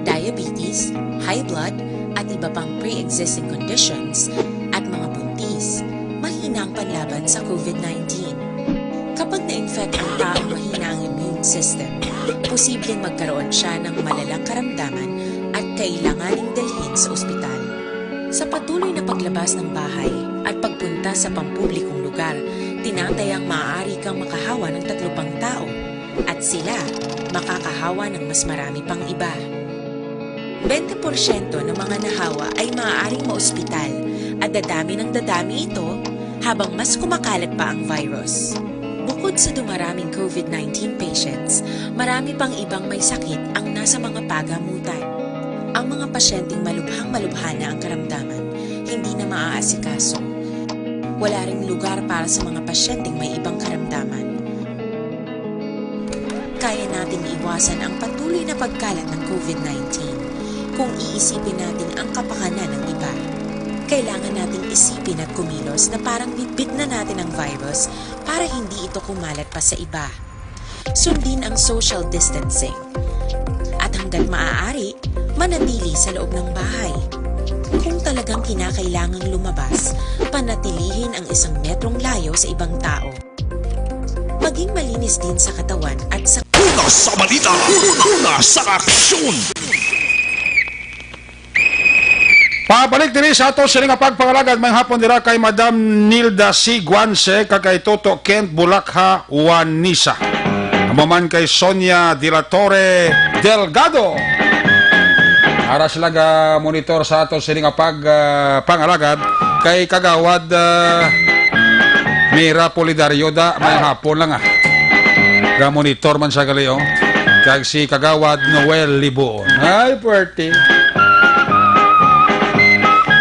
diabetes, high blood, at iba pang pre-existing conditions, at mga buntis, mahina ang panlaban sa covid nineteen. Kapag na-infect ang taong mahina ang immune system, posibleng magkaroon siya ng malalang karamdaman at kailanganing dalhin sa ospital. Sa patuloy na paglabas ng bahay at pagpunta sa pampublikong lugar, tinatayang maaari kang makahawa ng tatlo pang tao at sila makakahawa ng mas marami pang iba. Bente porsyento ng mga nahawa ay maaaring maospital at dadami ng dadami ito habang mas kumakalat pa ang virus. Bukod sa dumaraming covid nineteen patients, marami pang ibang may sakit ang nasa mga pagamutan. Ang mga pasyenteng malubhang-malubha na ang karamdaman, hindi na maaasikaso. Wala ring lugar para sa mga pasyenteng may ibang karamdaman. Kaya nating iwasan ang patuloy na pagkalat ng covid nineteen kung iisipin natin ang kapakanan ng iba. Kailangan nating isipin at kumilos na parang bitbit na natin ang virus para hindi ito kumalat pa sa iba. Sundin ang social distancing. At hanggat maaari, manatili sa loob ng bahay. Kung talagang kinakailangang lumabas, panatilihin ang isang metrong layo sa ibang tao. Maging malinis din sa katawan at sa Una sa balita, una sa aksyon. Pabalik diri sa ato sini nga pagpangalagad may hapon dira kay Madam Nilda C. Guanse kag kay Toto Kent Bulakha Juanisa. Amo man kay Sonia de la Torre Delgado. Ara sila ga monitor sa ato sini nga pag, ah, pangalagad kay Kagawad, ah, Mira Polidario da may hapon lang, ah. Ga monitor man sa gali, oh. Kag si Kagawad Noel Libuon. Ay, pwerte.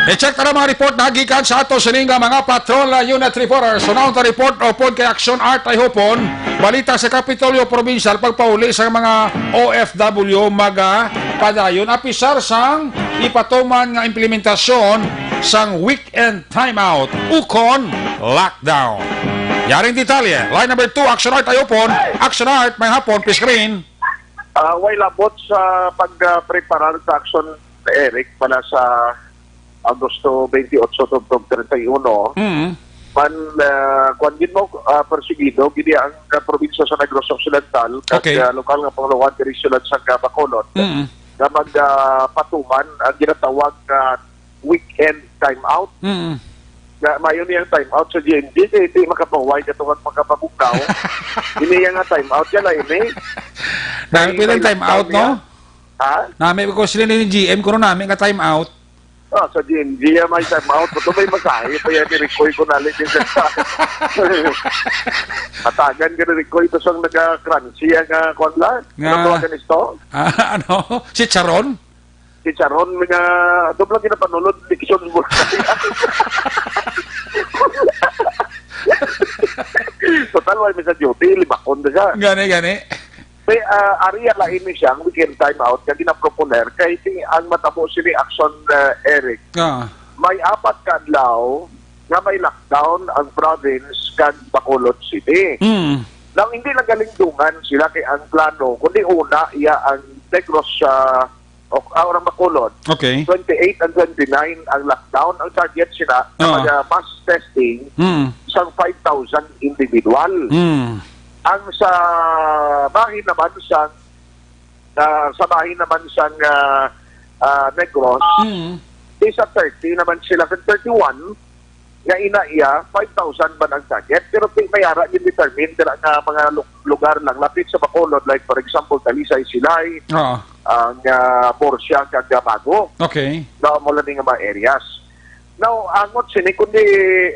I-check ta na mga report na gikan sa ato sining nga mga patrol, ah, unit reporters. So, naon ta report upod kay Action Art Ayhupon, balita sa Kapitolyo Provincial, pagpauli sa mga O F W magapadayon, apisar sang ipatuman nga implementasyon sang weekend timeout ukon lockdown. Yaring detalye, line number two, Action Art Ayhupon. Action Art, may hapon, please screen. Ah, way labot sa pagpreparar sa action, Eric, pala sa Agosto twenty-eight tubtob thirty-one. Mm. Man, ah, kuwan gid mo, ah, persigido gid ang, ah, probinsya sa Negros Occidental, kag, Okay. ah, lokal nga pangulohan diri sa siyudad sa Bacolod, Mm. nga mag, ah, patuman ang ginatawag nga weekend timeout. Mm. Nga, mayo niyang timeout sa G N G, kay di makapahuway katong makapabugnaw. Ini nga timeout, yan na ini. Nami May, pwedeng may timeout, lockdown no? niya. Ha? Nami ko sila ni G M, kuno nami nga timeout. Ah, sa G N G, ah, may timeout. Ito may masahe pa yan ni Ricoy kung nali din sa Matagan ka ni Ricoy, ito siyang nag-crunchy ang, ah, kwan lang. Nga Ano tawagan isto? Ah, ano? Chicharon? Chicharon, mga, ito lang ginapanulod, Dixon, Boracay. Total, wala mi sa duty, libakon na siya. Gani, gani. May, ah, area lain ni siyang weekend timeout nga ginaproponer kay si, ang matabo sini action, ah, Eric. Ah. May apat ka adlaw nga may lockdown ang province kag Bacolod City. Mm. Now, hindi lang galingdungan sila kay ang plano, kundi una, iya ang Negros, ah, o, ah, orang Bacolod. Okay. Twenty-eight and twenty-nine ang lockdown. Ang target sila na Ah. mag, ah, mass testing Mm. sang five thousand individual. Mm. Ang sa bahin naman sang, ah, sa bahin naman sang, ah, ah, Negros, Mm. isa thirty naman sila sa thirty-one, nga ina iya, five thousand man ang target. Pero ti-, may ara gin-determine dira nga mga lu-, lugar lang, lapit sa Bacolod, like, for example, Talisay, Silay, Oo. ang, ah, Murcia kag, ah, Bago. Okay. Na mula ni nga mga areas. Now, angot sini kundi,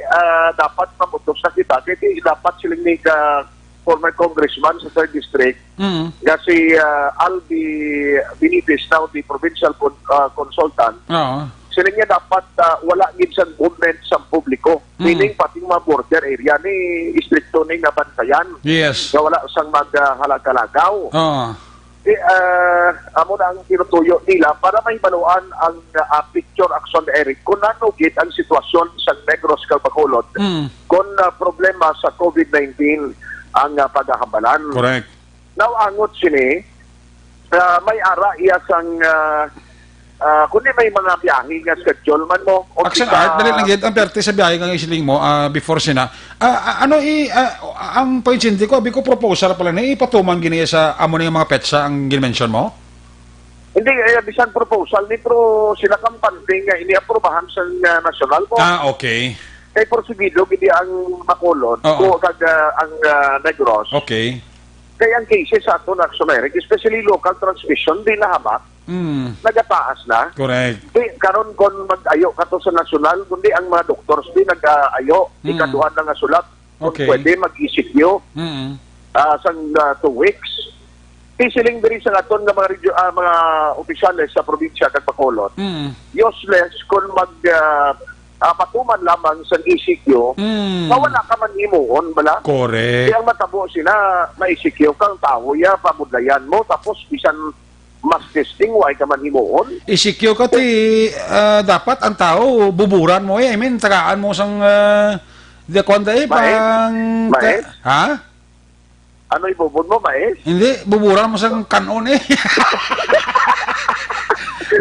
ah, dapat mamutos na kita kay di dapat siling ni ka former congressman sa third district Mm. nga si, ah, Albi Benitez, now the provincial con-, ah, consultant. Oo. Siling niya dapat, ah, wala gid sang movement sa publiko. Mm. Meaning, pati mga border area ni istrikto ni nga bantayan Yes. nga wala sang maghalagaw-lagaw. Oo. Di, ah, amo na ang tinutuyo nila para mahibaluan ang, ah, picture, Action Eric, kung ano gid ang sitwasyon sa Negros kag Bacolod Mm. kung, ah, problema sa COVID nineteen ang, ah, paghahambalan. Correct. Now, angot sini, ah, may ara iya sang, ah, ah, kundi may mga biyahe nga schedule man mo. O Action kita Art, dali lang gid, ang perte sa biyahe nga isiling mo, ah, before sina. Ah, ah, ano i, ah, ang paintindi ko, abi ko proposal pala ni, ipatuman gini sa amo ni nga mga petsa ang ginmention mo? Hindi, eh, bisan proposal ni, pero sila kampante nga iniaprobahan sa, ah, nasyonal mo. Ah, okay. Kay porsigido gid ang Bacolod, Oo. o kag, ah, ang, ah, Negros. Okay. Kay ang cases sa aton, Action Eric, especially local transmission, di nahamak, Mm. nagataas na. Correct. Di, karon kon mag-ayo ka to sa nasyonal, kundi ang mga doctors di nag-ayo, Mm. ikaduha na nga sulat, kung Okay. pwede mag-E C Q, Mm. ah, sang, ah, two weeks. Di siling diri sa aton nga mga regio-, ah, mga opisyales sa probinsya kag Bacolod. Mm. Useless kung mag, ah, ah, patuman lamang sa E C Q Mm. nga wala ka man himuon, bala? Correct. Kaya ang matabo sila, ma-E C Q kang tawo, ya, pabudlayan mo, tapos bisan mass testing, why ka man himuon? E C Q ka ti, ah, dapat ang tao, buburan mo eh. I mean, tagaan mo sang, ah, di, kuwan da eh, Mais? pang, Mais? ha? Ano ibubon mo, mais? Hindi, buburan mo sang kanon eh.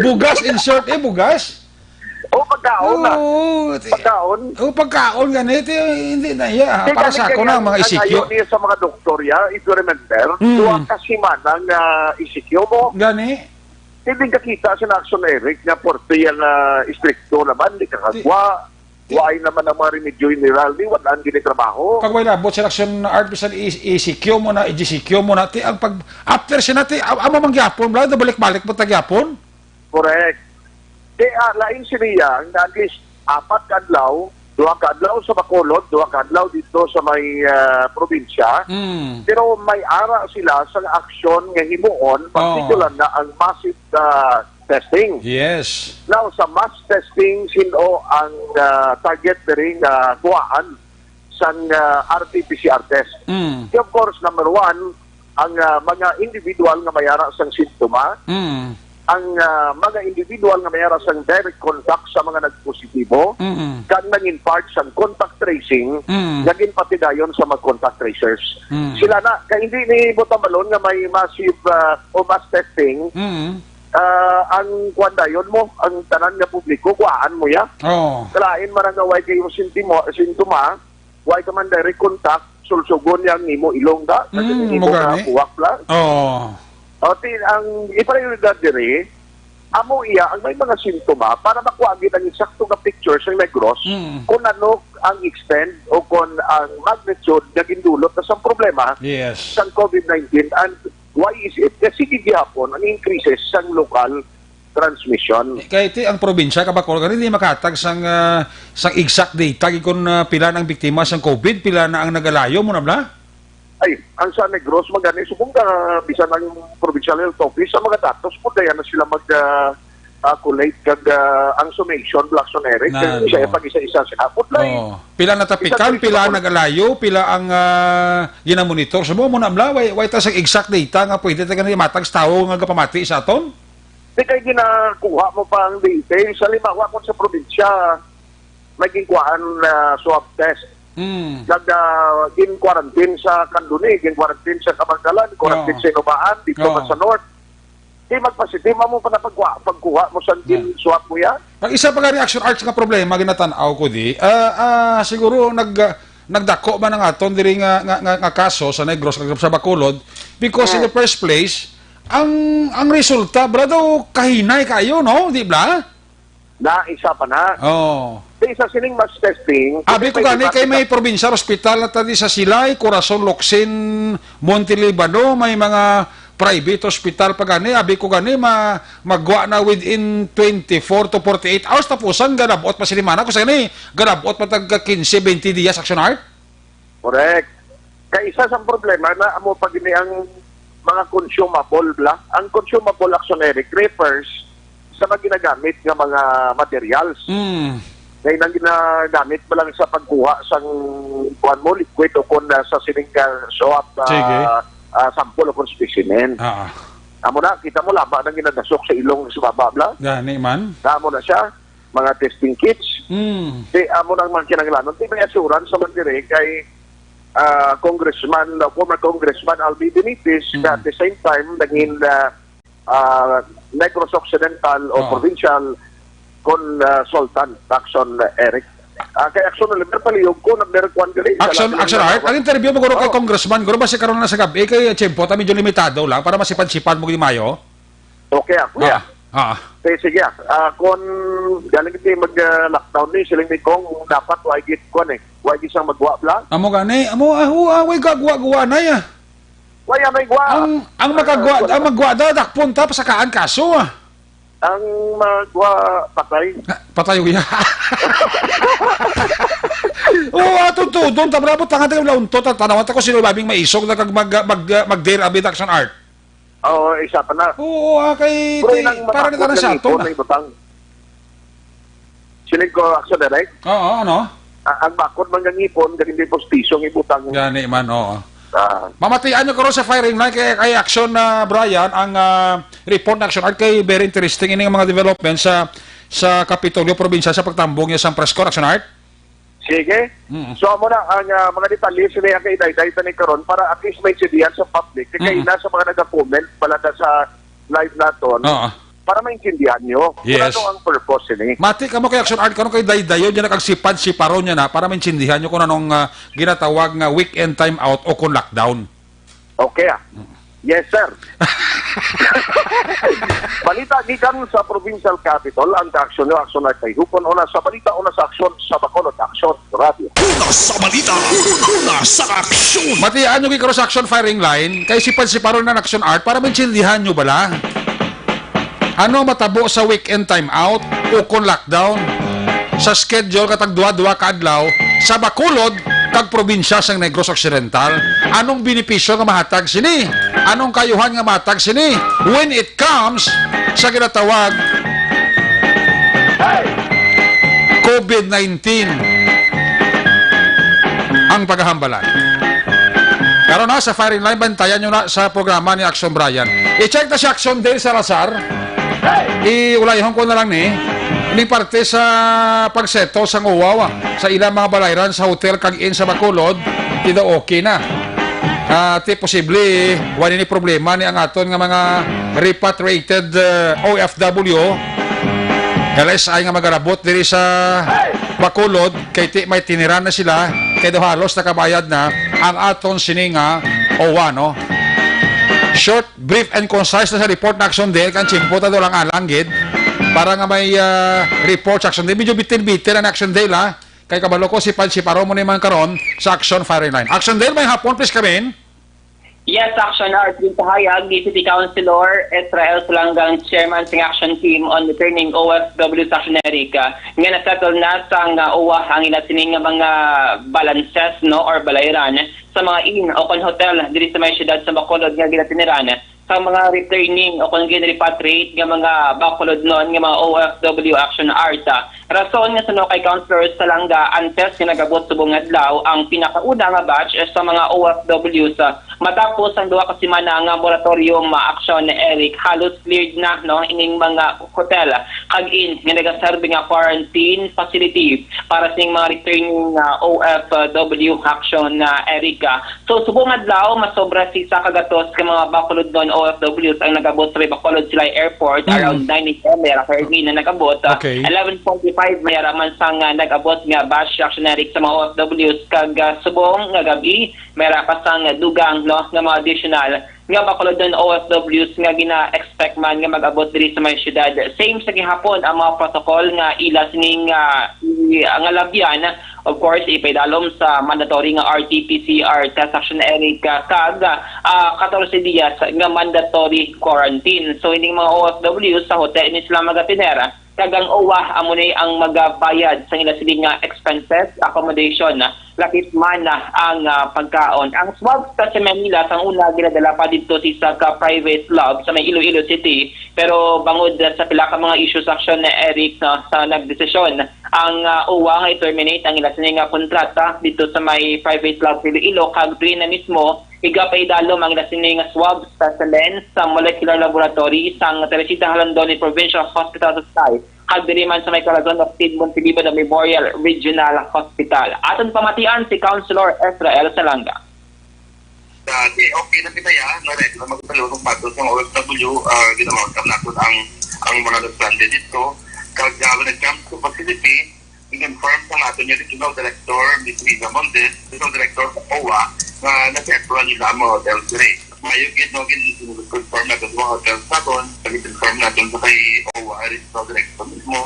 Bugas, in short eh, bugas. O, pagkaon na. Oo, ti-, Pagkaon. Oo, pagkaon gani, ti-, hindi na iya. Di Para gani sa ako kaya na, mga ang E C Q. ayaw niya sa mga doktor, ya, if you remember, Mm. duha ka semana nga E C Q mo. Gani. Hindi ka kita sa Action Eric nga porte yang, ah, istrikto naman, di ka Di- kagwa. Di- Why naman ang mga remedyo general, di wala ang ginitrabaho. Pag may labot sa Action Art, bisan E-, E C Q mo na, E G C Q mo na, ti, ang pag, after siya na, ti, am-, amo man gyapon, bala, balik-balik mo ta gyapon? Correct. Di, ah, lain siniya, nga at least apat ka adlaw, duha ka adlaw sa Bacolod, duha ka adlaw dito sa may, ah, probinsya. Mm. Pero may ara sila sa aksyon nga himuon, Oh. particular na ang massive, ah, testing. Yes. Now, sa mass testing, sino ang, ah, target diri nga kuhaan sang, ah, R T P C R test? Mm. Of course, number one, ang, ah, mga individual nga may ara sang sintoma, Mm. ang, ah, mga individual nga may ara sang direct contact sa mga nagpositibo, Mm. kag nangin part sang contact tracing, Mm. nga ginpatigayon sa mga contact tracers. Mm. Sila na, kay hindi ni mo tambalon nga may massive, ah, o mass testing, Mm. ah, ang kuwan dayon mo, ang tanan nga publiko, kuhaan mo ya. Oo. Kalain man nga way kayo sintimo-, sintoma, way ka man direct contact, sulsugon yang nimo ilong da, Mm, kasi nimo mo nga gani. Buwak lang. Oo. O, ti-, ang iprioridad diri, amo iya ang may mga sintoma para makuha gid ang eksakto nga picture sa Negros Mm. kung ano ang extent o kung ang magnitude nga gindulot na sang problema Yes. sang COVID nineteen and why is it nga sige gihapon ang increases sang local transmission. Kay ti ang probinsya ka Bacolod gani di makahatag sang, ah, sang exact data gid kung, ah, pila na ang biktima sang COVID, pila na ang nagalayo mo na bala? Ay, ang sa Negros magani subong ka bisan ang provincial health office sa mga datos mo kaya na sila mag, ah, ah, collate kag, ah, ang summation, Blackson Eric, Na, kag siya no. Pag isa-isa siya. Pudlay. Oh. Pila natapikan, Isa pila to, nagalayo, pila ang, ah, ginamonitor. Sa mo, mo na bala, way, way ta sa exact data nga pwede ta gani matag sa tawo nga gapamati sa aton? Di kay ginakuha mo pa ang details. Halimbawa, kung sa probinsya, may ginkuhaan na swab test. Hmm. Nag, ah, gin-quarantine sa Candoni, gin-quarantine sa Kabangalan, quarantine Oo. Sa Inubaan, dito Oo. Man sa North. Di magpositive, amo pa na pagkuha, pagkuha mo sa Yeah. Gin-swab mo yan. Ang isa pa nga reaction arts nga problema ginatan-aw ko di, ah, ah, siguro nag, ah, nagdako man ang aton diri nga, nga, nga, nga kaso sa Negros kag sa Bacolod because in Hmm. The first place, ang, ang resulta, bala daw, kahinay kayo, no? Di ba? Na, isa pa na. Oo. Sa isa sining mass testing, Abi ko kung gani may kay may provincial hospital na tadi sa Silay, Corazon, Locsin, Monte Libano, may mga private hospital pa gani, abi ko gani, ma-, magwa na within twenty-four to forty-eight hours, tapos ang galabot pa sini, man. Ako sa gani, galabot pa tag quince, twenty dias, Action Art? Correct. Kay isa sang problema na amo pa gini ang mga consumable bla. Ang consumable, Action Eric, refers sa mga ginagamit nga mga materials. Mm. Kay nang ginagamit mo lang sa pagkuha sang kuan mo, liquid o kon, ah, sa sining, ah, swab, ah, Sige. ah, sample o kon specimen. Ah, ah. Amo na, kita mo, laba nang ginadasok sa ilong sa baba, bla. Gani man. Amo na siya, mga testing kits. Mm. Di, amo nang mga kinahanglanon. Di may assurance sa man dire kay, ah, Congressman, uh, former Congressman Albi Benitez, Mm. na at the same time, naging, ah, ah, Negros Occidental o Oo. Provincial Consultant, Action Eric. Ah, kay Action Oliver, palihog ko, nagderekuan diri. Action, Salamat Action lang Art, ako. Ang interview mo guro kay Oo. Congressman, guro ba si karon na sa gabi, kay tiyempo ta medyo limitado lang para masipad-sipad mo di mayo? Okay, ako, Ah, yeah. ah. Sige, sige, ah. Ah, kung galing kasi mag, ah, lockdown ni, siling ni Kong, dapat wa gid kuan eh. Wa gid sang magwa bla. Amo gani, amo, ah, wa, way gagwa-gwa na ya. Wa ya may gwa. Ang, ang Ah, magagwa, wala. Ang magwa da, dakpon ta, pasakaan kaso, ah. Ang magwa, patay. Ah, patay, uya. Oo, ato to, doon, tabra mo, tangan tayo, launtot, ang tanawan ta ko, sino babing maisog na kag mag, mag, mag, dare abi, Action Art. Oo, isa pa na. Oo, ah, kay, Pero kay, ilang para matakot nito na nga sa ato ngipon na. May butang. Siling ko, Action Direct? Oo, ano? Ah, ang bakod man nga ngipon, galing di postiso ang ibutang. Gani man, oo. Ah. Mamatian nyo karon sa firing line kay, kay Action na Brian, ang, ah, report na Action Art kay very interesting ini nga mga development sa, sa Kapitolyo Provincial sa pagtambong niya sa press con, Action Art. Sige. Mm. So, amo na ang, ah, mga detalye sila ang kaidayday tani karon para at least maintindihan sa public. Kay Mm. kaina sa mga nag-comment, balada sa live naton, Oo. para maintindihan nyo kung Yes. ano ang purpose ini. Mati kamo kay Action Art karon kay daydayon niya nakagsipad-siparon niya na para maintindihan nyo kung anong, ah, ginatawag nga weekend timeout o kung lockdown. Okay, ah. Yes, sir. Balita gikan sa provincial capital, ang kaaksyon nga Action Art kay hukon una sa balita, una sa aksyon sa Bacolod Action Radio. Una sa balita, una sa aksyon. Matian nyo gid karon sa Action Firing Line, kay sipad-siparon na Action Art para maintindihan nyo bala. Ano ang matabo sa weekend timeout o kon lockdown sa schedule katag duha-duha ka adlaw sa Bacolod kag probinsya sang Negros Occidental? Anong benepisyo nga mahatag sini? Anong kayuhan nga mahatag sini when it comes sa ginatawag COVID nineteen? Ang paghahambalan. Karon na sa firing line, bantayan nyo na sa programa ni Action Brian. I-check na si Action Dale Salazar. Iulayhon ko na lang ni, ining parte sa pagseto sang uwaw sa ilang mga balayran sa hotel kag inn sa Bacolod, ti daw okay na. Ah, ti posible, wala ni problema ni ang aton nga mga repatriated, uh, O F W, L S I nga magalabot diri sa Bacolod, kay ti may tiniran na sila, kay daw halos nakabayad na ang aton sini nga O W A, no? Short, brief, and concise na sa report na Action Dale, kang tiyempo ta daw lang alang gid para nga may, ah, report sa Action Dale. Medyo bitin-bitin ang Action Dale, ha? Kay kabalo ko, sipad-siparon mo naman karon sa Action Firing Line. Action Dale, may hapon, please come in. Yes, Action Art, ginpahayag ni City Councilor Israel Salangang, chairman sang Action Team on Returning O F W sa Action Erica, nga nasettle na sang, ah, O W A ang ila sining nga mga balances, no, or balayran sa mga inn o kon hotel diri sa may siyudad sa Bacolod nga ginatiniran sang mga returning o kon gin-repatriate nga mga Bacolodnon nga mga O F W, Action Art. Rason nga suno kay Councilor Salanga, antes nga nag-abot subong adlaw ang pinakauna nga batch sa mga O F Ws, matapos ang duha ka semana nga moratorium, Action Eric, halos cleared na, no, ining mga hotel kag inn nga nagaserbi nga quarantine facility para sing mga returning, ah, O F W, Action, ah, Eric. So, subong adlaw, masobra sa isa ka gatos ka mga Bacolodnon O F Ws ang nag-abot sa may Bacolod Silay Airport Mm. around nine A M, may ara ka early na nag-abot. Ah, Okay. eleven forty-five, may ara man sang, ah, nag-abot nga batch, Action Eric, sa mga O F Ws, kag, ah, subong nga gab-i, may ara pa sang dugang, no, nga mga additional nga Bacolodnon O F Ws nga gina-expect man nga mag-abot diri sa may syudad. Same sa gihapon ang mga protocol nga ila sining, ah, i-, nga labyan Of course, ipaidalom sa mandatory nga R T P C R test, Action Eric, ah, kag, ah, katorse dias nga mandatory quarantine. So, ining mga O F W sa hotel ini sila magatener, kag ang O W A amo ni ang magabayad sa ila sini nga expenses, accommodation, lakip man, ah, ang, ah, pagkaon. Ang swab specimen nila sa una ginadala pa didto sa isa ka private lab sa may Iloilo City, pero bangod sa pila ka mga issues, Action Eric, no, sa nagdesisyon ang, ah, O W A nga i-terminate ang ila sini nga kontrata didto sa may private lab sa Iloilo, kag diri na mismo igapaidalom ang ila sini nga swab specimen sa molecular laboratory sang Teresita Jalandoni Provincial Hospital sa Sugbo, kag diri man sa may Corazon of Saint Monteliba Memorial Regional Hospital. Aton pamatian si Councilor Ezra L. Salanga. Dati, okay na kita, ya. Na-ready na magpalunong pato sa O F W, ah, gina-welcome naton ang, ang mga nag-stranded dito. Kag, ah, when it comes to facility, i-confirm sa naton yung Regional Director, Miss Riza Montes, Regional Director sa O W A, nga na-settle nila ang mga hotel diri. Mayo gid, no, gid-confirm naton sa mga hotels naton, gid-confirm naton sa kay O W A Regional Director mismo,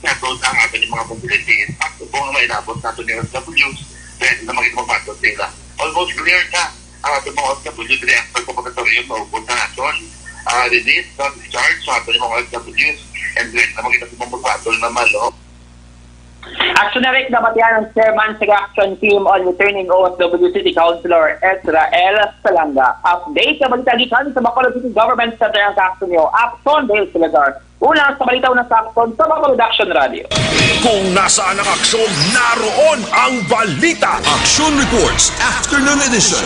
naton ang aton yung mga facilities, at kung ang mailabot naton yung O F Ws, ready na maging magmaton sila. Almost clear na ang aton mga O F W diri after sa purgatorio, maubos na naton, ah, release, no, discharge sa aton yung mga O F Ws, and ready na maging magmaton naman, no? Action Eric, nabatian ang chairman sa Action Team on Returning O F W City Councilor Ezra L. Salanga. Update sa balita gikan sa Bacolod City Government Center ang kaaksyon niyo, Action Dale Salazar. Una sa balita, una sa aksyon sa Bacolod Action Radio. Kung nasaan ang aksyon, naroon ang balita. Action Reports, Afternoon Edition.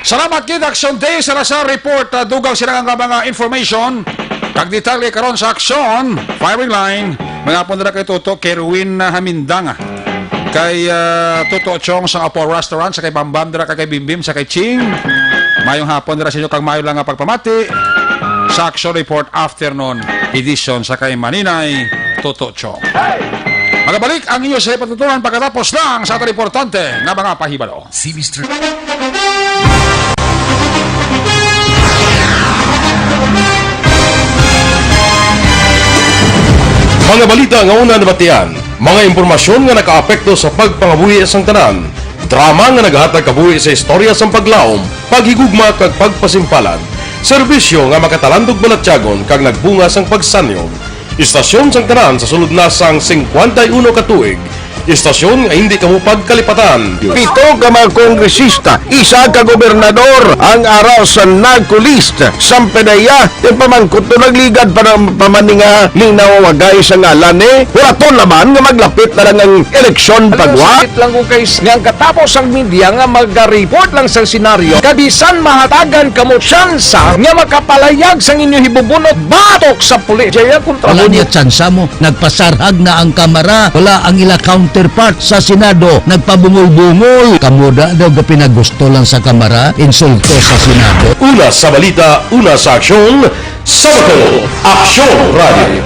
Salamat gid, Action Day Salazar Report. Ah, dugang sila nga mga information kag detalye karon sa aksyon. Firing line, mga hapon dira kay Toto Kerwin, ah, Hamindanga. Kay, ah, Toto Chong sa Apo Restaurant, sa kay Bambam dira, kay Bimbim, sa kay Ching. Mayong hapon dira sa inyo kag mayo lang nga pagpamati sa Action Report Afternoon Edition sa kay Maninay Toto Chong. Magabalik ang inyo sa patutunan pagkatapos lang sa aton importante nga mga pahibalo. Si Mister Mga balita nga una nabatian, mga impormasyon nga nakaapekto sa pagpangabuhi sang tanan, drama nga nagahatag kabuhi sa istorya sang paglaom, paghigugma kag pagpasimpalan, serbisyo nga makatalandog balatyagon kag nagbunga sang pagsanyog. Istasyon sang tanan sa sulod na sang singkwenta y uno ka tuig. Istasyon nga hindi kamo pagkalipatan. Pito ka mga kongresista, isa ka gobernador ang ara sa NAGCO list. Sang PDEA, ti pamangkot to nagligad pa ng pamaninga ning nawawagay sa ngalan ni. Huraton naman nga maglapit na lang ang eleksyon. Ano, pagwa. Sakit lang ko kay s-, nga ang katapos ang media nga maga-report lang sa senaryo, kabisan mahatagan kamo tsansa nga makapalayag sang inyo hibubunot batok sa pulis. Jaya kontra. Wala mo niya tsansa mo. Nagpasarhag na ang Kamara. Wala ang ila counterpart sa Senado. Nagpabungol-bungol. Kamo da daw gapinagusto lang sa Kamara. Insulto sa Senado. Una sa balita, una sa aksyon, sa Bacolod, Aksyon Radio.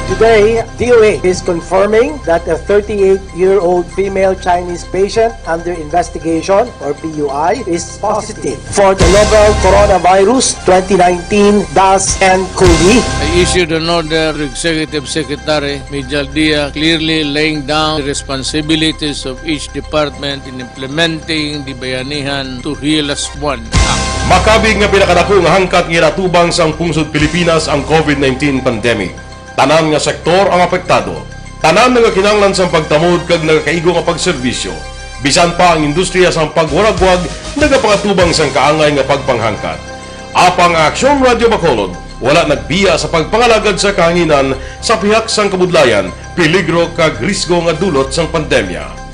Today, D O A is confirming that a thirty-eight-year-old female Chinese patient under investigation, or P U I, is positive for the novel coronavirus twenty nineteen dash N cov. I issued an order to Executive Secretary Mijal Dia, clearly laying down the responsibilities of each department in implementing the Bayanihan to Heal as One Act. Makabig nga pinakadako nga hangkat nga ginatubang sang pungsod Pilipinas ang COVID nineteen pandemic. Tanan nga sektor ang apektado. Tanan nagakinahanglan sang pagtamod kag nagakaigo nga pagserbisyo. Bisan pa ang industriya sang pagwaragwag nagapangatubang sang kaangay nga pagpanghangkat. Apang ang Aksyon Radio Bacolod wala nagbiya sa pagpangalagad sa kahanginan sa pihak sang kabudlayan, peligro kag risgo nga dulot sang pandemya.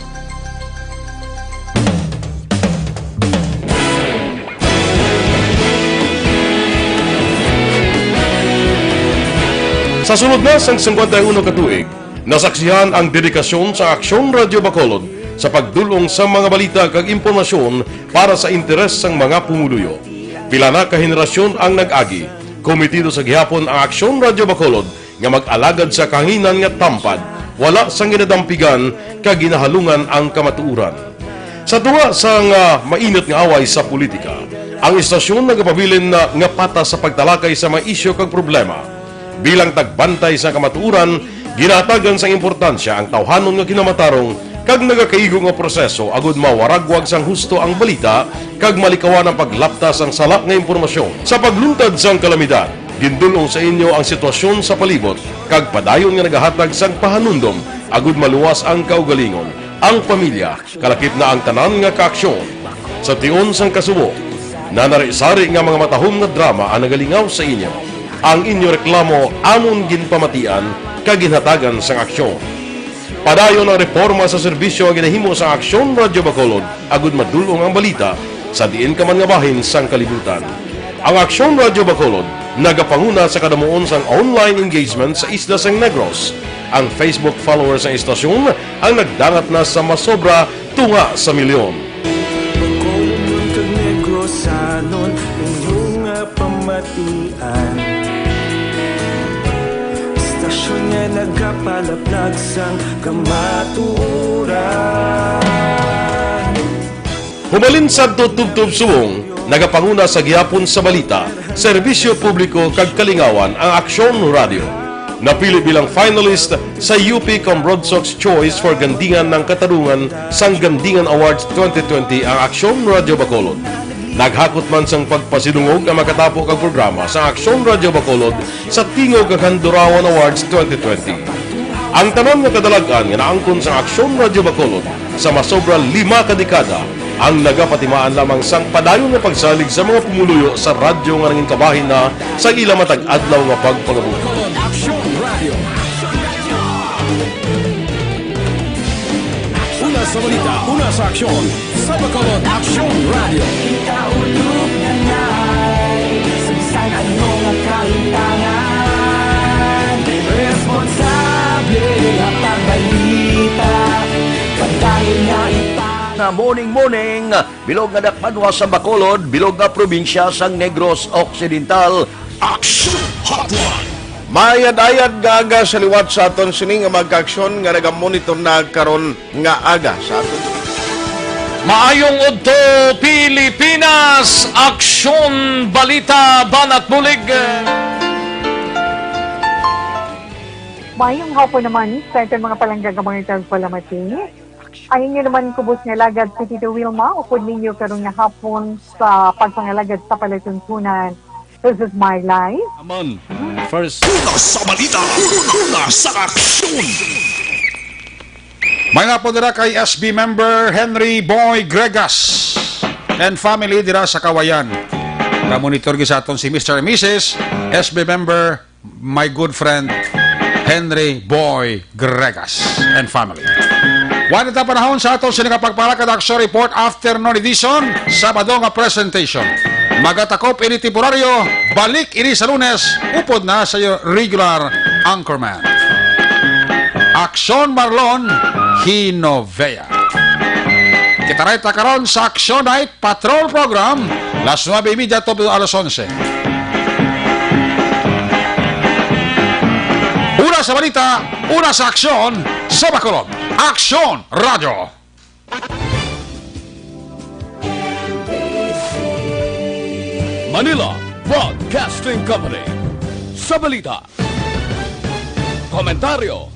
Sa sulod na sang singkwenta y uno ka tuig, nasaksihan ang dedikasyon sa Aksyon Radio Bacolod sa pagdul-ong sa mga balita kag impormasyon para sa interes sang mga pumuluyo. Pila na ka henerasyon ang nag-agi, kometido sa gihapon ang Aksyon Radio Bacolod nga mag-alagad sa kahanginan nga tampad, wala sang ginadampigan kag ginahalungan ang kamatuoran. Sa tunga sang, ah, mainit nga away sa politika, ang istasyon nagapabilin na nga patas sa pagtalakay sa mga isyu kag problema. Bilang tagbantay sa kamatuoran, Ginahatagan sang importansya ang tawhanon nga kinamatarong kag nagakaigo nga proseso agud mawaragwag sang husto ang balita kag malikawan ang paglapta sang sala nga impormasyon. Sa pagluntad sang kalamidad, gindul-ong sa inyo ang sitwasyon sa palibot kag padayon nga nagahatag sang pahanumdom agud maluwas ang kaugalingon, ang pamilya, kalakip na ang tanan nga kaaksyon. Sa tion sang kasubo, nanari-sari nga mga matahom nga drama ang nagalingaw sa inyo. Ang inyo reklamo amon ginpamatian kag ginhatagan sang aksyon. Padayon ang reporma sa serbisyo nga ginahimo sa Aksyon Radyo Bacolod agud madul-ong ang balita sa diin ka man nga bahin sang kalibutan. Ang Aksyon Radyo Bacolod nagapanguna sa kadamuon sang online engagement sa isla sang Negros. Ang Facebook followers sang istasyon ang nagdangat na sa masobra tunga sa milyon. Bacolodnon kag Negrosanon, inyo nga pamatian. Istasyon nga nagapalaplag sang kamatuoran. Hubalin sadto tubtob subong, nagapanguna sa gihapon sa balita, serbisyo publiko kag kalingawan ang Aksyon Radyo. Napili bilang finalist sa U P Cambronsox Choice for Gandingan ng Katarungan sang Gandingan Awards twenty twenty ang Aksyon Radyo Bacolod. Naghakot man sang pagpasidungog ang makatapo kag programa sa Aksyon Radyo Bacolod sa Tingog kag Handurawan Awards twenty twenty. Ang tanan nga kadalag-an nga naangkon sang Aksyon Radyo Bacolod sa masobra lima ka dekada ang nagapatimaan lamang sang padayon nga pagsalig sa mga pumuluyo sa radyo nga nangin kabahin na sa ila matag adlaw nga pagpangabuhi. Aksyon Radio. Una sa balita, una sa aksyon, sa Bacolod Aksyon Radio. Kita ulog na nay, sa bisan ano nga kahintangan, responsable nga pagbalita, padayon nga ipa- Nga morning, morning, bilog nga dakpanwa sa Bacolod, bilog nga probinsya sang Negros Occidental. Action Hotline. Maayad-ayad nga aga sa liwat sa aton sini nga mga kaaksyon nga nagamonitor na karon nga aga sa aton. Maayong udto, Pilipinas! Aksyon, balita, banat bulig. Maayong hapon naman sa aton mga palangga nga mga tagpalamati. Ang inyo naman kubos nga alagad si Tito Wilma, upod ninyo karon nga hapon sa pagpangalagad sa palatuntunan. This is my life. Amon, first. Una sa balita, una, una sa aksyon. May napon dira kay S B member Henry Boy Gregas and family dira sa Kawayan. Namonitor gid sa aton si Mister and Missus S B member, my good friend Henry Boy Gregas and family. Wala ta panahon sa aton sini nga pagpalakad action report afternoon edition, Sabado nga presentation. Magatakop ini temporaryo, balik ini sa Lunes, upod na sa iyo regular anchorman. Aksyon Marlon Hinovea. Kita rin ta karon sa Aksyon Night Patrol Program, las nuebe y media to alas onse. Una sa balita, una sa aksyon, sa Bacolod. Aksyon Radio. Manila Broadcasting Company. Sa balita, komentaryo,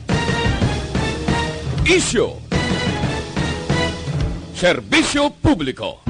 isyu, serbisyo publiko.